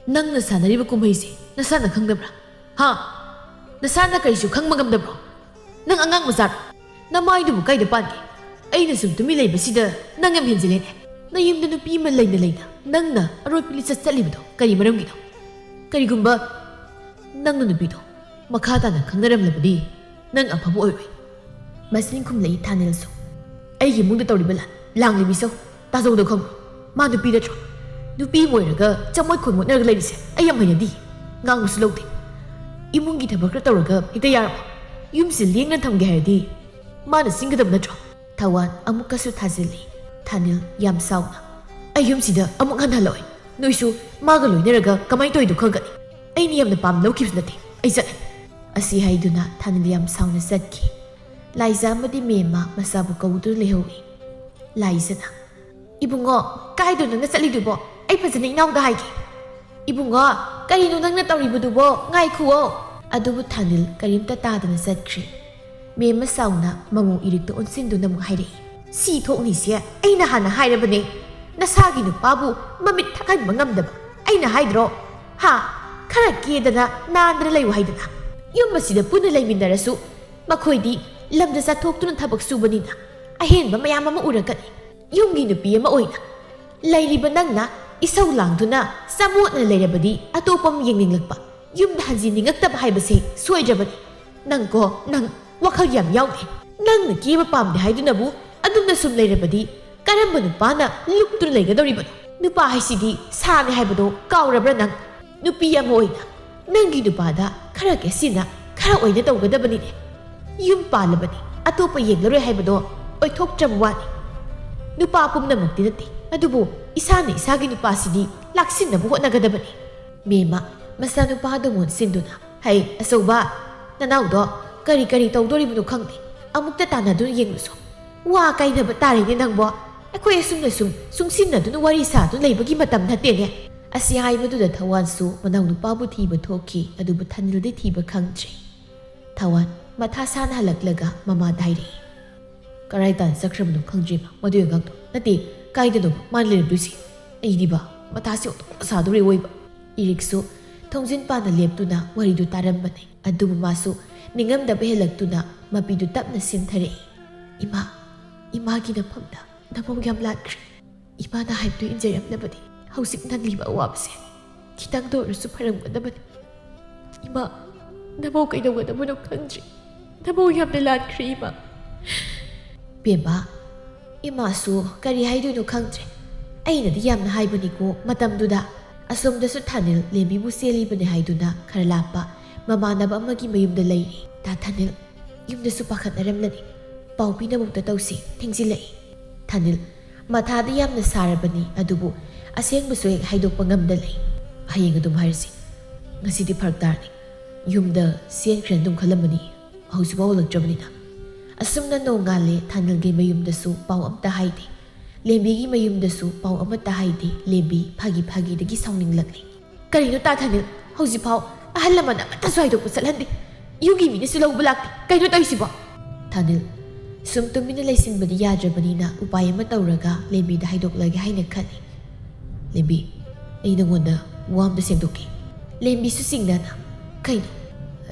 "ꯅꯪꯅ ꯁꯥꯟꯅꯔꯤꯕ ꯀꯨꯝꯍꯩꯁꯦ ꯅꯁꯥꯅ ꯈꯪꯗꯕ꯭ꯔꯥ? ꯍꯥ? ꯅꯁꯥꯅ ꯀꯔꯤꯁꯨ ꯈꯪꯕ ꯉꯝꯗꯕ꯭ꯔꯣ? ꯅꯪ ꯑꯉꯥꯡ ꯃꯆꯥꯔꯣ? ꯅꯃꯥꯏꯗꯨꯕꯨ ꯀꯥꯏꯗ ꯄꯥꯟꯒꯦ? ꯑꯩꯅ ꯁꯨꯝ ꯇꯨꯃꯤꯟ ꯂꯩꯕꯁꯤꯗ ꯅꯪ ꯌꯥꯝ ꯍꯦꯟꯖꯤꯜꯂꯦꯅꯦ꯫ ꯅꯌꯨꯝꯗ ꯅꯨꯄꯤ ꯑꯃ ꯂꯩꯅ ꯂꯩꯅ ꯅꯪꯅ ꯑꯔꯣꯏ ꯄꯤꯂꯤ ꯆꯠ ꯆꯠꯂꯤꯕꯗꯣ ꯀꯔꯤ ꯃꯔꯝꯒꯤꯅꯣ? ꯀꯔꯤꯒꯨꯝꯕ ꯅꯪꯅ ꯅꯨꯄꯤꯗꯣ ꯃꯈꯥ ꯇꯥꯅ ꯈꯪꯅꯔꯝꯂꯕꯗꯤ ꯅꯪ ꯑꯐꯕ ꯑꯣꯏꯔꯣꯏ꯫" ꯃꯆꯤꯟ ꯈꯨꯝꯂꯛꯏ ꯊꯥꯅꯤꯜꯁꯨ꯫ "ꯑꯩꯒꯤ ꯏꯃꯨꯡꯗ ꯇꯧꯔꯤꯕ ꯂꯥ-, ꯂꯥꯡꯂꯤ ꯃꯤꯁꯧ ꯇꯥꯖꯧꯗꯣ ꯈꯪꯕ꯭ꯔꯣ? ꯃꯥ ꯅꯨꯄꯤ ꯅꯠꯇ꯭ꯔꯣ? ꯅꯨꯄꯤ ꯑꯃ ꯑꯣꯏꯔꯒ ꯆꯃꯣꯠ ꯈꯣꯏꯃꯣꯠꯅꯔꯒ ꯂꯩꯔꯤꯁꯦ ꯑꯩ ꯌꯥꯝ ꯍꯩꯅꯗꯤ꯫ ꯉꯥꯡꯕꯁꯨ ꯂꯧꯗꯦ꯫ ꯏꯃꯨꯡꯒꯤ ꯊꯕꯛ ꯈꯔ ꯇꯧꯔꯒ ꯍꯦꯛꯇ ꯌꯥꯔꯕꯣ? ꯌꯨꯝꯁꯦ ꯂꯦꯡꯅ ꯊꯝꯒꯦ ꯍꯥꯏꯔꯗꯤ ꯃꯥꯅ ꯁꯤꯟꯒꯗꯕ ꯅꯠꯇ꯭ꯔꯣ?" ꯊꯋꯥꯟ ꯑꯃꯨꯛꯀꯁꯨ ꯊꯥꯖꯤꯜꯂꯤ꯫ ꯊꯥꯅꯤꯜ ꯌꯥꯝ ꯁꯥꯎꯅ, "ꯑꯩ ꯌꯨꯝꯁꯤꯗ ꯑꯃꯨꯛ ꯍꯟꯅ ꯍꯜꯂꯛꯑꯣꯏ꯫ ꯅꯣꯏꯁꯨ ꯃꯥꯒ ꯂꯣꯏꯅꯔꯒ ꯀꯃꯥꯏꯅ ꯇꯧꯔꯤꯅꯣ ꯈꯪꯒꯅꯤ꯫ ꯑꯩꯅ ꯌꯥꯝꯅ ꯄꯥꯝꯅ ꯂꯧꯈꯤꯕꯁꯨ ꯅꯠꯇꯦ꯫ ꯑꯩ ꯆꯠꯂꯦ꯫" ꯑꯁꯤ ꯍꯥꯏꯗꯨꯅ ꯊꯥꯅꯤꯜ ꯌꯥꯝ ꯁꯥꯎꯅ ꯆꯠꯈꯤ꯫ ꯂꯥꯏꯖꯥ ꯑꯃꯗꯤ ꯃꯦꯝꯃ ꯃꯆꯥꯕꯨ ꯀꯧꯗꯨꯅ ꯂꯩꯍꯧꯏ꯫ ꯂꯥꯏꯖꯅ, "ꯏꯕꯨꯡꯉꯣ, ꯀꯥꯏꯗꯅꯣ ꯅꯪꯅ ꯆꯠꯂꯤꯗꯨꯕꯣ? ꯑꯩ ꯐꯖꯅ ꯏꯅꯥꯎꯗ ꯍꯥꯏꯒꯦ꯫" "ꯏꯕꯨꯡꯉꯣ, ꯀꯔꯤꯅꯣ ꯅꯪꯅ ꯇꯧꯔꯤꯕꯗꯨꯕꯣ? ꯉꯥꯏꯈꯨꯑꯣ!" ꯑꯗꯨꯕꯨ ꯊꯥꯅꯤꯜ ꯀꯔꯤꯝꯇ ꯇꯥꯗꯅ ꯆꯠꯈ꯭ꯔꯦ꯫ ꯃꯦꯝꯃ ꯆꯥꯎꯅ ꯃꯃꯧ ꯏꯔꯤꯛꯇ ꯑꯣꯟꯁꯤꯟꯗꯨꯅ ꯑꯃꯨꯛ ꯍꯥꯏꯔꯛꯏ, "ꯁꯤ ꯊꯣꯛꯅꯤꯁꯦ ꯑꯩꯅ ꯍꯥꯟꯅ ꯍꯥꯏꯔꯕꯅꯦ꯫ ꯅꯁꯥꯒꯤ ꯅꯨꯄꯥꯕꯨ ꯃꯃꯤꯠ ꯊꯛꯍꯟꯕ ꯉꯝꯗꯕ ꯑꯩꯅ ꯍꯥꯏꯗ꯭ꯔꯣ? ꯍꯥ? ꯈꯔ ꯀꯦꯗꯅ ꯅꯥꯟꯗꯅ ꯂꯩꯌꯨ ꯍꯥꯏꯗꯅ꯫ ꯌꯨꯝ ꯑꯁꯤꯗ ꯄꯨꯟꯅ ꯂꯩꯃꯤꯟꯅꯔꯁꯨ ꯃꯈꯣꯏꯗꯤ ꯂꯝꯗ ꯆꯠꯊꯣꯛꯇꯨꯅ ꯊꯕꯛ ꯁꯨꯕꯅꯤꯅ ꯑꯍꯦꯟꯕ ꯃꯌꯥꯝ ꯑꯃ ꯎꯔꯛꯀꯅꯤ꯫ ꯌꯨꯝꯒꯤ ꯅꯨꯄꯤ ꯑꯃ ꯑꯣꯏꯅ ꯂꯩꯔꯤꯕ ꯅꯪꯅ ꯏꯁꯧ ꯂꯥꯡꯗꯨꯅ ꯆꯃꯣꯠꯅ ꯂꯩꯔꯕꯗꯤ ꯑꯇꯣꯞꯄ ꯑꯃ ꯌꯦꯡꯅꯤꯡꯂꯛꯄ, ꯌꯨꯝꯗ ꯍꯟꯖꯤꯟꯅꯤꯡꯉꯛꯇꯕ ꯍꯥꯏꯕꯁꯦ ꯁꯣꯏꯗ꯭ꯔꯕꯅꯤ꯫ ꯅꯪꯀꯣ, ꯅꯪ ꯋꯥꯈꯜ ꯌꯥꯝ ꯌꯥꯎꯗꯦ꯫ ꯅꯪꯅ ꯀꯦꯕ ꯄꯥꯝꯗꯦ ꯍꯥꯏꯗꯨꯅꯕꯨ ꯑꯗꯨꯝꯅ ꯁꯨꯝ ꯂꯩꯔꯕꯗꯤ ꯀꯔꯝꯕ ꯅꯨꯄꯥꯅ ꯂꯨꯞꯇꯨꯅ ꯂꯩꯒꯗꯧꯔꯤꯕꯅꯣ? ꯅꯨꯄꯥ ꯍꯥꯏꯁꯤꯗꯤ ꯁꯥꯅꯤ ꯍꯥꯏꯕꯗꯣ ꯀꯥꯎꯔꯕ꯭ꯔꯥ ꯅꯪ? ꯅꯨꯄꯤ ꯑꯃ ꯑꯣꯏꯅ ꯅꯪꯒꯤ ꯅꯨꯄꯥꯗ ꯈꯔ ꯀꯦꯁꯤꯟꯅ, ꯈꯔ ꯑꯣꯏꯅ ꯇꯧꯒꯗꯕꯅꯤꯅꯦ꯫ ꯌꯨꯝ ꯄꯥꯜꯂꯕꯅꯤ, ꯑꯇꯣꯞꯄ ꯌꯦꯡꯂꯔꯣꯏ ꯍꯥꯏꯕꯗꯣ ꯑꯣꯏꯊꯣꯛꯇ꯭ꯔꯕ ꯋꯥꯅꯤ꯫ ꯅꯨꯄꯥ ꯄꯨꯝꯅꯃꯛꯇꯤ ꯅꯠꯇꯦ, ꯑꯗꯨꯕꯨ ꯏꯁꯥꯅ ꯏꯁꯥꯒꯤ ꯅꯨꯄꯥꯁꯤꯗꯤ ꯂꯥꯛꯁꯤꯟꯅꯕ ꯍꯣꯠꯅꯒꯗꯕꯅꯤ꯫" ꯃꯦꯝꯃ ꯃꯆꯥꯅꯨꯄꯥꯗꯨ ꯃꯣꯟꯁꯤꯟꯗꯨꯅ, "ꯍꯩ ꯑꯆꯧꯕ, ꯅꯅꯥꯎꯗꯣ ꯀꯔꯤ ꯀꯔꯤ ꯇꯧꯗꯣꯔꯤꯕꯅꯣ ꯈꯪꯗꯦ꯫ ꯑꯃꯨꯛꯇ ꯇꯥꯟꯅꯗꯨꯅ ꯌꯦꯡꯂꯨꯁꯣ꯫ ꯋꯥ ꯀꯥꯏꯅꯕ ꯇꯥꯔꯦꯅꯦ ꯅꯪꯕꯣ꯫ ꯑꯩꯈꯣꯏ ꯑꯁꯨꯝꯅ ꯁꯨꯝ ꯆꯨꯡꯁꯤꯟꯅꯗꯨꯅ ꯋꯥꯔꯤ ꯁꯥꯗꯨꯅ ꯂꯩꯕꯒꯤ ꯃꯇꯝ ꯅꯠꯇꯦꯅꯦ꯫" ꯑꯁꯤ ꯍꯥꯏꯕꯗꯨꯗ ꯊꯋꯥꯟꯁꯨ ꯃꯅꯥꯎꯅꯨꯄꯥꯕꯨ ꯊꯤꯕ ꯊꯣꯛꯈꯤ, ꯑꯗꯨꯕꯨ ꯊꯥꯅꯤꯜꯗꯤ ꯊꯤꯕ ꯈꯪꯗ꯭ꯔꯦ꯫ ꯊꯋꯥꯟ ꯃꯊꯥ ꯁꯥꯅ ꯍꯜꯂꯛꯂꯒ ꯃꯃꯥꯗ ꯍꯥꯏꯔꯛꯏ, "ꯀꯔꯥꯏ ꯇꯥꯟ ꯆꯠꯈ꯭ꯔꯕꯅꯣ ꯈꯪꯗ꯭ꯔꯤꯃ, ꯃꯗꯨꯒꯤ ꯑꯉꯥꯡꯗꯣ꯫ ꯅꯠꯇꯦ, ꯀꯥꯏꯗꯅꯣ ꯃꯥꯅ ꯂꯩꯔꯝꯗꯣꯏꯁꯤ? ꯑꯩꯗꯤꯕ ꯃꯊꯥꯁꯤ ꯑꯣꯟꯊꯣꯛꯅ ꯁꯥꯗꯧꯔꯦ ꯑꯣꯏꯕ꯫" ꯏꯔꯤꯛꯁꯨ ꯊꯣꯡꯖꯤꯟ ꯄꯥꯟꯗ ꯂꯦꯞꯇꯨꯅ ꯋꯥꯔꯤꯗꯨ ꯇꯥꯔꯝꯕꯅꯤ꯫ ꯑꯗꯨꯕꯨ ꯃꯥꯁꯨ ꯅꯤꯡꯉꯝꯗꯕ ꯍꯦꯜꯂꯛꯇꯨꯅ ꯃꯄꯤꯗꯨ ꯇꯞꯅ ꯁꯤꯟꯊꯔꯛꯏ꯫ "ꯏꯃꯥ, ꯏꯃꯥꯒꯤ ꯅꯐꯝꯗ ꯅꯃꯧ ꯌꯥꯝ ꯂꯥꯠꯈ꯭ꯔꯦ꯫ ꯏꯃꯥꯅ ꯍꯥꯏꯕꯗꯨ ꯏꯟꯖꯔꯝꯂꯕꯗꯤ ꯍꯧꯖꯤꯛ ꯅꯪꯂꯤꯕ ꯑꯋꯥꯕꯁꯦ ꯈꯤꯇꯪꯗ ꯑꯣꯏꯔꯁꯨ ꯐꯔꯝꯒꯗꯕꯅꯤ꯫ ꯏꯃꯥ, ꯅꯃꯧ ꯀꯩꯗꯧꯒꯗꯕꯅꯣ ꯈꯪꯗ꯭ꯔꯤ꯫ ꯅꯃꯧ ꯌꯥꯝꯅ ꯂꯥꯠꯈ꯭ꯔꯦ ꯏꯃꯥ꯫" ꯕꯦꯝꯃ, ꯏꯃꯥꯁꯨ ꯀꯔꯤ ꯍꯥꯏꯗꯣꯏꯅꯣ ꯈꯪꯗ꯭ꯔꯦ꯫ ꯑꯩꯅꯗꯤ ꯌꯥꯝꯅ ꯍꯥꯏꯕꯅꯤꯀꯣ ꯃꯇꯝꯗꯨꯗ꯫ ꯑꯁꯣꯝꯗꯁꯨ ꯊꯥꯅꯤꯜ ꯂꯦꯝꯕꯤꯕꯨ ꯆꯦꯜꯂꯤꯕꯅꯦ ꯍꯥꯏꯗꯨꯅ ꯈꯔ ꯂꯥꯞꯄ ꯃꯃꯥꯟꯅꯕ ꯑꯃꯒꯤ ꯃꯌꯨꯝꯗ ꯂꯩꯔꯤ꯫ ꯇꯥ ꯊꯥꯅꯤꯜ, ꯌꯨꯝꯗꯁꯨ ꯄꯥꯈꯠꯅꯔꯝꯂꯅꯤ꯫ ꯄꯥꯎ ꯄꯤꯅꯕ ꯑꯃꯨꯛꯇ ꯇꯧꯁꯤ, ꯊꯦꯡꯖꯤꯜꯂꯛꯏ꯫ ꯊꯥꯅꯤꯜ ꯃꯊꯥꯗꯤ ꯌꯥꯝꯅ ꯁꯥꯔꯕꯅꯤ, ꯑꯗꯨꯕꯨ ꯑꯁꯦꯡꯕꯁꯨ ꯍꯦꯛ ꯍꯥꯏꯗꯣꯛꯄ ꯉꯝꯗ ꯂꯩ꯫ "ꯍꯌꯦꯡ ꯑꯗꯨꯝ ꯍꯥꯏꯔꯁꯤ꯫ ꯉꯁꯤꯗꯤ ꯐꯔꯛ ꯇꯥꯔꯅꯤ꯫ ꯌꯨꯝꯗ ꯆꯦꯟꯈ꯭ꯔꯦꯅ ꯑꯗꯨꯝ ꯈꯜꯂꯝꯕꯅꯤ, ꯍꯧꯖꯤꯛꯐꯥꯎ ꯍꯜꯂꯛꯇ꯭ꯔꯕꯅꯤꯅ꯫" ꯑꯁꯨꯝꯅ ꯅꯣꯡꯉꯥꯜꯂꯦ, ꯊꯥꯅꯤꯜꯒꯤ ꯃꯌꯨꯝꯗꯁꯨ ꯄꯥꯎ ꯑꯝꯇ ꯍꯥꯏꯗꯦ꯫ ꯂꯦꯝꯕꯤꯒꯤ ꯃꯌꯨꯝꯗꯁꯨ ꯄꯥꯎ ꯑꯃꯠꯇ ꯍꯥꯏꯗꯦ꯫ ꯂꯦꯝꯕꯤ ꯐꯥꯒꯤ ꯐꯥꯒꯤꯗꯒꯤ ꯁꯥꯎꯅꯤꯡꯂꯛꯂꯦ꯫ "ꯀꯔꯤꯅꯣ ꯇꯥ ꯊꯥꯅꯤꯜ, ꯍꯧꯖꯤꯛꯐꯥꯎ ꯑꯍꯜ ꯂꯃꯟ ꯑꯃꯠꯇꯁꯨ ꯍꯥꯏꯗꯣꯛꯄ ꯆꯠꯍꯟꯗꯦ꯫ ꯌꯨꯝꯒꯤ ꯃꯤꯅꯁꯨ ꯂꯧꯕ ꯂꯥꯛꯇꯦ꯫ ꯀꯩꯅꯣ ꯇꯧꯔꯤꯁꯤꯕꯣ?" ꯊꯥꯅꯤꯜ ꯁꯨꯝ ꯇꯨꯃꯤꯟꯅ ꯂꯩꯁꯤꯟꯕꯗꯤ ꯌꯥꯗ꯭ꯔꯕꯅꯤꯅ ꯎꯄꯥꯏ ꯑꯃ ꯇꯧꯔꯒ ꯂꯦꯝꯕꯤꯗ ꯍꯥꯏꯗꯣꯛꯂꯒꯦ ꯍꯥꯏꯅ ꯈꯜꯂꯤ꯫ "ꯂꯦꯝꯕꯤ, ꯑꯩ ꯅꯉꯣꯟꯗ ꯋꯥ ꯑꯝꯇ ꯁꯦꯡꯗꯣꯛꯀꯦ꯫" ꯂꯦꯝꯕꯤꯁꯨ ꯆꯤꯡꯅꯅ, "ꯀꯩꯅꯣ?"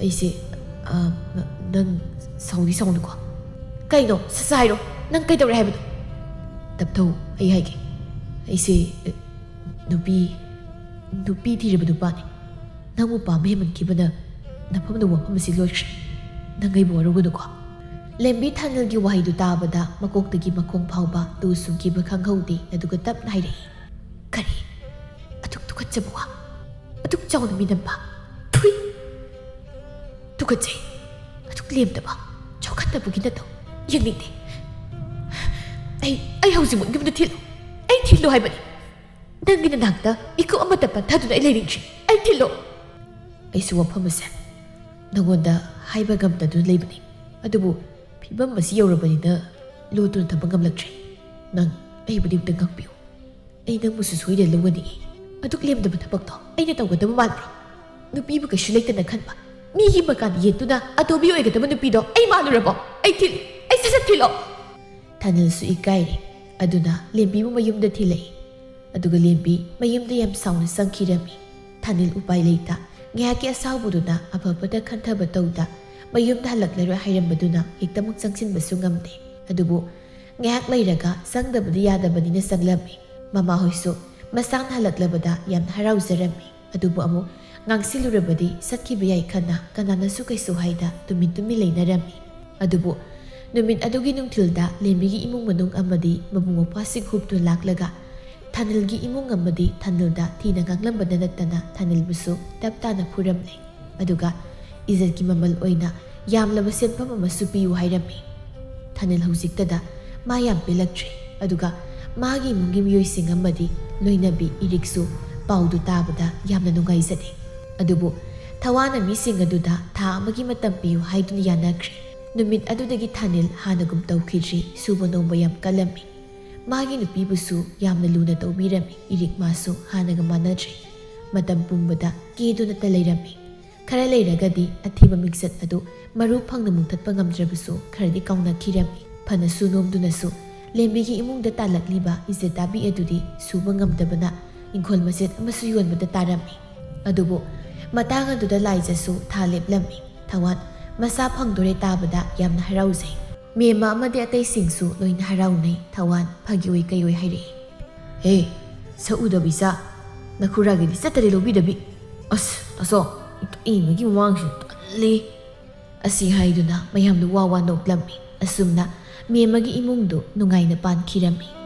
"ꯑꯩꯁꯦ, ꯑ, ꯅꯪ ꯁꯥꯎꯗꯤ ꯁꯥꯎꯅꯨꯀꯣ꯫" "ꯀꯩꯅꯣ? ꯁꯠ ꯁꯠ ꯍꯥꯏꯔꯣ꯫ ꯅꯪ ꯀꯩꯗꯧꯔꯦ ꯍꯥꯏꯕꯅꯣ?" "ꯇꯞꯊꯧ, ꯑꯩ ꯍꯥꯏꯒꯦ꯫ ꯑꯩꯁꯦ, ꯑ, ꯅꯨꯄꯤ, ꯅꯨꯄꯤ ꯊꯤꯔꯕ ꯅꯨꯄꯥꯅꯤ꯫ ꯅꯪꯕꯨ ꯄꯥꯝꯕ ꯍꯦꯟꯃꯟꯈꯤꯕꯅ ꯅꯐꯝꯗ ꯋꯥꯐꯝ ꯑꯁꯤ ꯂꯣꯏꯈ꯭ꯔꯦ꯫ ꯅꯪ ꯑꯩꯕꯨ ꯋꯥꯔꯧꯒꯅꯨꯀꯣ꯫" ꯂꯦꯝꯕꯤ ꯊꯥꯅꯤꯜꯒꯤ ꯋꯥꯍꯩꯗꯨ ꯇꯥꯕꯗ ꯃꯀꯣꯛꯇꯒꯤ ꯃꯈꯣꯡ ꯐꯥꯎꯕ ꯇꯨ ꯆꯨꯡꯈꯤꯕ ꯈꯪꯍꯧꯗꯦ, ꯑꯗꯨꯒ ꯇꯞꯅ ꯍꯥꯏꯔꯛꯏ, "ꯀꯔꯤ? ꯑꯗꯨꯛ ꯇꯨꯀꯠꯆꯕ ꯋꯥ? ꯑꯗꯨꯛ ꯆꯥꯎꯅ ꯃꯤꯅꯝꯕ? ꯊꯨꯏ! ꯇꯨꯀꯠꯆꯩ꯫ ꯑꯗꯨꯛ ꯂꯦꯝꯗꯕ, ꯆꯥꯎꯈꯠꯇꯕꯒꯤ ꯅꯇꯧ ꯌꯦꯡꯅꯤꯡꯗꯦ꯫ ꯑꯩ, ꯑꯩ ꯍꯧꯖꯤꯛꯃꯛ ꯌꯨꯝꯗ ꯊꯤꯜꯂꯨ꯫ ꯑꯩ ꯊꯤꯜꯂꯨ ꯍꯥꯏꯕꯅꯤ꯫ ꯅꯪꯒꯤ ꯅꯅꯥꯛꯇ ꯏꯀꯨꯞ ꯑꯃꯠꯇ ꯄꯟꯊꯗꯨꯅ ꯑꯩ ꯂꯩꯅꯤꯡꯗ꯭ꯔꯤ꯫ ꯑꯩ ꯊꯤꯜꯂꯣ꯫" "ꯑꯩꯁꯨ ꯋꯥꯐꯝ ꯑꯁꯦ ꯅꯉꯣꯟꯗ ꯍꯥꯏꯕ ꯉꯝꯗꯗꯨꯅ ꯂꯩꯕꯅꯤ꯫ ꯑꯗꯨꯕꯨ ꯐꯤꯕꯝ ꯑꯁꯤ ꯌꯧꯔꯕꯅꯤꯅ ꯂꯣꯠꯇꯨꯅ ꯊꯝꯕ ꯉꯝꯂꯛꯇ꯭ꯔꯦ꯫ ꯅꯪ ꯑꯩꯕꯨꯗꯤ ꯑꯝꯇ ꯉꯥꯛꯄꯤꯌꯨ꯫ ꯑꯩ ꯅꯪꯕꯨꯁꯨ ꯁꯣꯏꯗꯅ ꯂꯧꯒꯅꯤ꯫ ꯑꯗꯨꯛ ꯂꯦꯝꯗꯕ ꯊꯕꯛꯇꯣ ꯑꯩꯅ ꯇꯧꯒꯗꯕ ꯃꯥꯟꯕ꯭ꯔꯣ? ꯅꯨꯄꯤꯕꯨ ꯀꯩꯁꯨ ꯂꯩꯇꯅ ꯈꯟꯕ, ꯃꯤꯒꯤ ꯃꯀꯥꯟ ꯌꯦꯠꯇꯨꯅ ꯑꯇꯣꯝꯕꯤ ꯑꯣꯏꯒꯗꯕ ꯅꯨꯄꯤꯗꯣ ꯑꯩ ꯃꯥꯜꯂꯨꯔꯕꯣ? ꯑꯩ ꯊꯤꯜ-, ꯑꯩ ꯁꯠ ꯁꯠ ꯊꯤꯜꯂꯣ꯫" ꯊꯥꯅꯤꯜꯁꯨ ꯏꯀꯥꯏꯔꯦ꯫ ꯑꯗꯨꯅ ꯂꯦꯝꯕꯤꯕꯨ ꯃꯌꯨꯝꯗ ꯊꯤꯜꯂꯛꯏ꯫ ꯑꯗꯨꯒ ꯂꯦꯝꯕꯤ ꯃꯌꯨꯝꯗ ꯌꯥꯝ ꯁꯥꯎꯅ ꯆꯪꯈꯤꯔꯝꯃꯤ꯫ ꯊꯥꯅꯤꯜ ꯎꯄꯥꯏ ꯂꯩꯇ ꯉꯥꯏꯍꯥꯛꯀꯤ ꯑꯁꯥꯎꯕꯗꯨꯅ ꯑꯐꯕꯗ ꯈꯟꯊꯕ ꯇꯧꯗ ꯃꯌꯨꯝꯗ ꯍꯜꯂꯛꯂꯔꯣꯏ ꯍꯥꯏꯔꯝꯕꯗꯨꯅ ꯍꯦꯛꯇꯃꯛ ꯆꯪꯁꯤꯟꯕꯁꯨ ꯉꯝꯗꯦ꯫ ꯑꯗꯨꯕꯨ ꯉꯥꯏꯍꯥꯛ ꯂꯩꯔꯒ ꯆꯪꯗꯕꯗꯤ ꯌꯥꯗꯕꯅꯤꯅ ꯆꯪꯂꯝꯃꯤ꯫ ꯃꯃꯥꯍꯣꯏꯁꯨ ꯃꯆꯥꯅ ꯍꯜꯂꯛꯂꯕꯗ ꯌꯥꯝꯅ ꯍꯔꯥꯎꯖꯔꯝꯃꯤ꯫ ꯑꯗꯨꯕꯨ ꯑꯃꯨꯛ ꯉꯥꯡꯁꯤꯜꯂꯨꯔꯕꯗꯤ ꯆꯠꯈꯤꯕ ꯌꯥꯏ ꯈꯟꯅ ꯀꯅꯥꯅꯁꯨ ꯀꯩꯁꯨ ꯍꯥꯏꯗ ꯇꯨꯃꯤꯟ ꯇꯨꯃꯤꯟ ꯂꯩꯅꯔꯝꯃꯤ꯫ ꯑꯗꯨꯕꯨ ꯅꯨꯃꯤꯠ ꯑꯗꯨꯒꯤ ꯅꯨꯡꯊꯤꯜꯗ ꯂꯦꯝꯕꯤꯒꯤ ꯏꯃꯨꯡ ꯃꯅꯨꯡ ꯑꯃꯗꯤ ꯃꯕꯨꯡ ꯃꯧꯄ꯭ꯋꯥꯁꯤꯡ ꯍꯨꯞꯇꯨꯅ ꯂꯥꯛꯂꯒ ꯊꯥꯅꯤꯜꯒꯤ ꯏꯃꯨꯡ ꯑꯃꯗꯤ ꯊꯥꯅꯤꯜꯗ ꯊꯤꯅ ꯉꯥꯡꯂꯝꯕꯗ ꯅꯠꯇꯅ ꯊꯥꯅꯤꯜꯕꯨꯁꯨ ꯇꯞ ꯇꯥꯅ ꯐꯨꯔꯝꯂꯦ꯫ ꯑꯗꯨꯒ ꯏꯖꯠꯀꯤ ꯃꯃꯜ ꯑꯣꯏꯅ ꯌꯥꯝꯂꯕ ꯁꯦꯟꯐꯝ ꯑꯃꯁꯨ ꯄꯤꯌꯨ ꯍꯥꯏꯔꯝꯃꯤ꯫ ꯊꯥꯅꯤꯜ ꯍꯧꯖꯤꯛꯇꯗ ꯃꯥ ꯌꯥꯝ ꯄꯦꯜꯂꯛꯇ꯭ꯔꯦ꯫ ꯑꯗꯨꯒ ꯃꯥꯒꯤ ꯏꯃꯨꯡꯒꯤ ꯃꯤꯑꯣꯏꯁꯤꯡ ꯑꯃꯗꯤ ꯂꯣꯏꯅꯕꯤ ꯏꯔꯤꯛꯁꯨ ꯄꯥꯎꯗꯨ ꯇꯥꯕꯗ ꯌꯥꯝꯅ ꯅꯨꯡꯉꯥꯏꯖꯗꯦ꯫ ꯑꯗꯨꯕꯨ ꯊꯋꯥꯅ ꯃꯤꯁꯤꯡ ꯑꯗꯨꯗ ꯊꯥ ꯑꯃꯒꯤ ꯃꯇꯝ ꯄꯤꯌꯨ ꯍꯥꯏꯗꯨꯅ ꯌꯥꯅꯈ꯭ꯔꯦ꯫ ꯅꯨꯃꯤꯠ ꯑꯗꯨꯗꯒꯤ ꯊꯥꯅꯤꯜ ꯍꯥꯟꯅꯒꯨꯝ ꯇꯧꯈꯤꯗ꯭ꯔꯤ꯫ ꯁꯨꯕ ꯅꯣꯝꯕ ꯌꯥꯝ ꯀꯜꯂꯝꯃꯤ꯫ ꯃꯥꯒꯤ ꯅꯨꯄꯤꯕꯨꯁꯨ ꯌꯥꯝꯅ ꯂꯨꯅ ꯇꯧꯕꯤꯔꯝꯃꯤ꯫ ꯏꯔꯤꯛ ꯃꯥꯁꯨ ꯍꯥꯟꯅꯒ ꯃꯥꯟꯅꯗ꯭ꯔꯦ꯫ ꯃꯇꯝ ꯄꯨꯝꯕꯗ ꯀꯦꯗꯨꯅꯇ ꯂꯩꯔꯝꯃꯤ꯫ ꯈꯔ ꯂꯩꯔꯒꯗꯤ ꯑꯊꯤꯕ ꯃꯤꯡꯆꯠ ꯑꯗꯨ ꯃꯔꯨ ꯐꯪꯅ ꯃꯨꯊꯠꯄ ꯉꯝꯗ꯭ꯔꯕꯁꯨ ꯈꯔꯗꯤ ꯀꯥꯎꯅꯈꯤꯔꯝꯃꯤ꯫ ꯐꯅꯁꯨ ꯅꯣꯝꯗꯨꯅꯁꯨ ꯂꯦꯝꯕꯤꯒꯤ ꯏꯃꯨꯡꯗ ꯇꯥꯜꯂꯛꯂꯤꯕ ꯏꯖꯠ ꯇꯥꯕꯤ ꯑꯗꯨꯗꯤ ꯁꯨꯕ ꯉꯝꯗꯕꯅ ꯏꯪꯈꯣꯜ ꯃꯆꯦꯠ ꯑꯃꯁꯨ ꯌꯣꯟꯕꯗ ꯇꯥꯔꯝꯃꯤ꯫ ꯑꯗꯨꯕꯨ ꯃꯇꯥꯡ ꯑꯗꯨꯗ ꯂꯥꯏꯖꯁꯨ ꯊꯥ ꯂꯦꯞꯂꯝꯃꯤ꯫ ꯊꯋꯥꯟ ꯃꯆꯥ ꯐꯪꯗꯣꯔꯦ ꯇꯥꯕꯗ ꯌꯥꯝꯅ ꯍꯔꯥꯎꯖꯩ꯫ ꯃꯦꯝꯃ ꯑꯃꯗꯤ ꯑꯇꯩꯁꯤꯡꯁꯨ ꯂꯣꯏꯅ ꯍꯔꯥꯎꯅꯩ꯫ ꯊꯋꯥꯟ ꯐꯥꯒꯤ ꯑꯣꯏ ꯀꯩ ꯑꯣꯏ ꯍꯥꯏꯔꯛꯏ꯫ "ꯍꯦ, ꯁꯛ ꯎꯗꯕ ꯏꯆꯥ, ꯅꯈꯨꯔꯥꯒꯤꯗꯤ ꯆꯠꯇꯔꯦ ꯂꯧꯕꯤꯗꯕꯤ꯫ ꯑꯁ, ꯇꯥꯆꯧ, ꯏꯃꯒꯤ ꯃꯃꯥꯡꯁꯤꯗ ꯇꯜꯂꯤ꯫" ꯑꯁꯤ ꯍꯥꯏꯗꯨꯅ ꯃꯌꯥꯝꯗꯨ ꯋꯥ ꯋꯥ ꯅꯣꯛꯂꯝꯃꯤ꯫ ꯑꯁꯨꯝꯅ ꯃꯦꯝꯃꯒꯤ ꯏꯃꯨꯡꯗꯨ ꯅꯨꯡꯉꯥꯏꯅ ꯄꯥꯟꯈꯤꯔꯝꯃꯤ꯫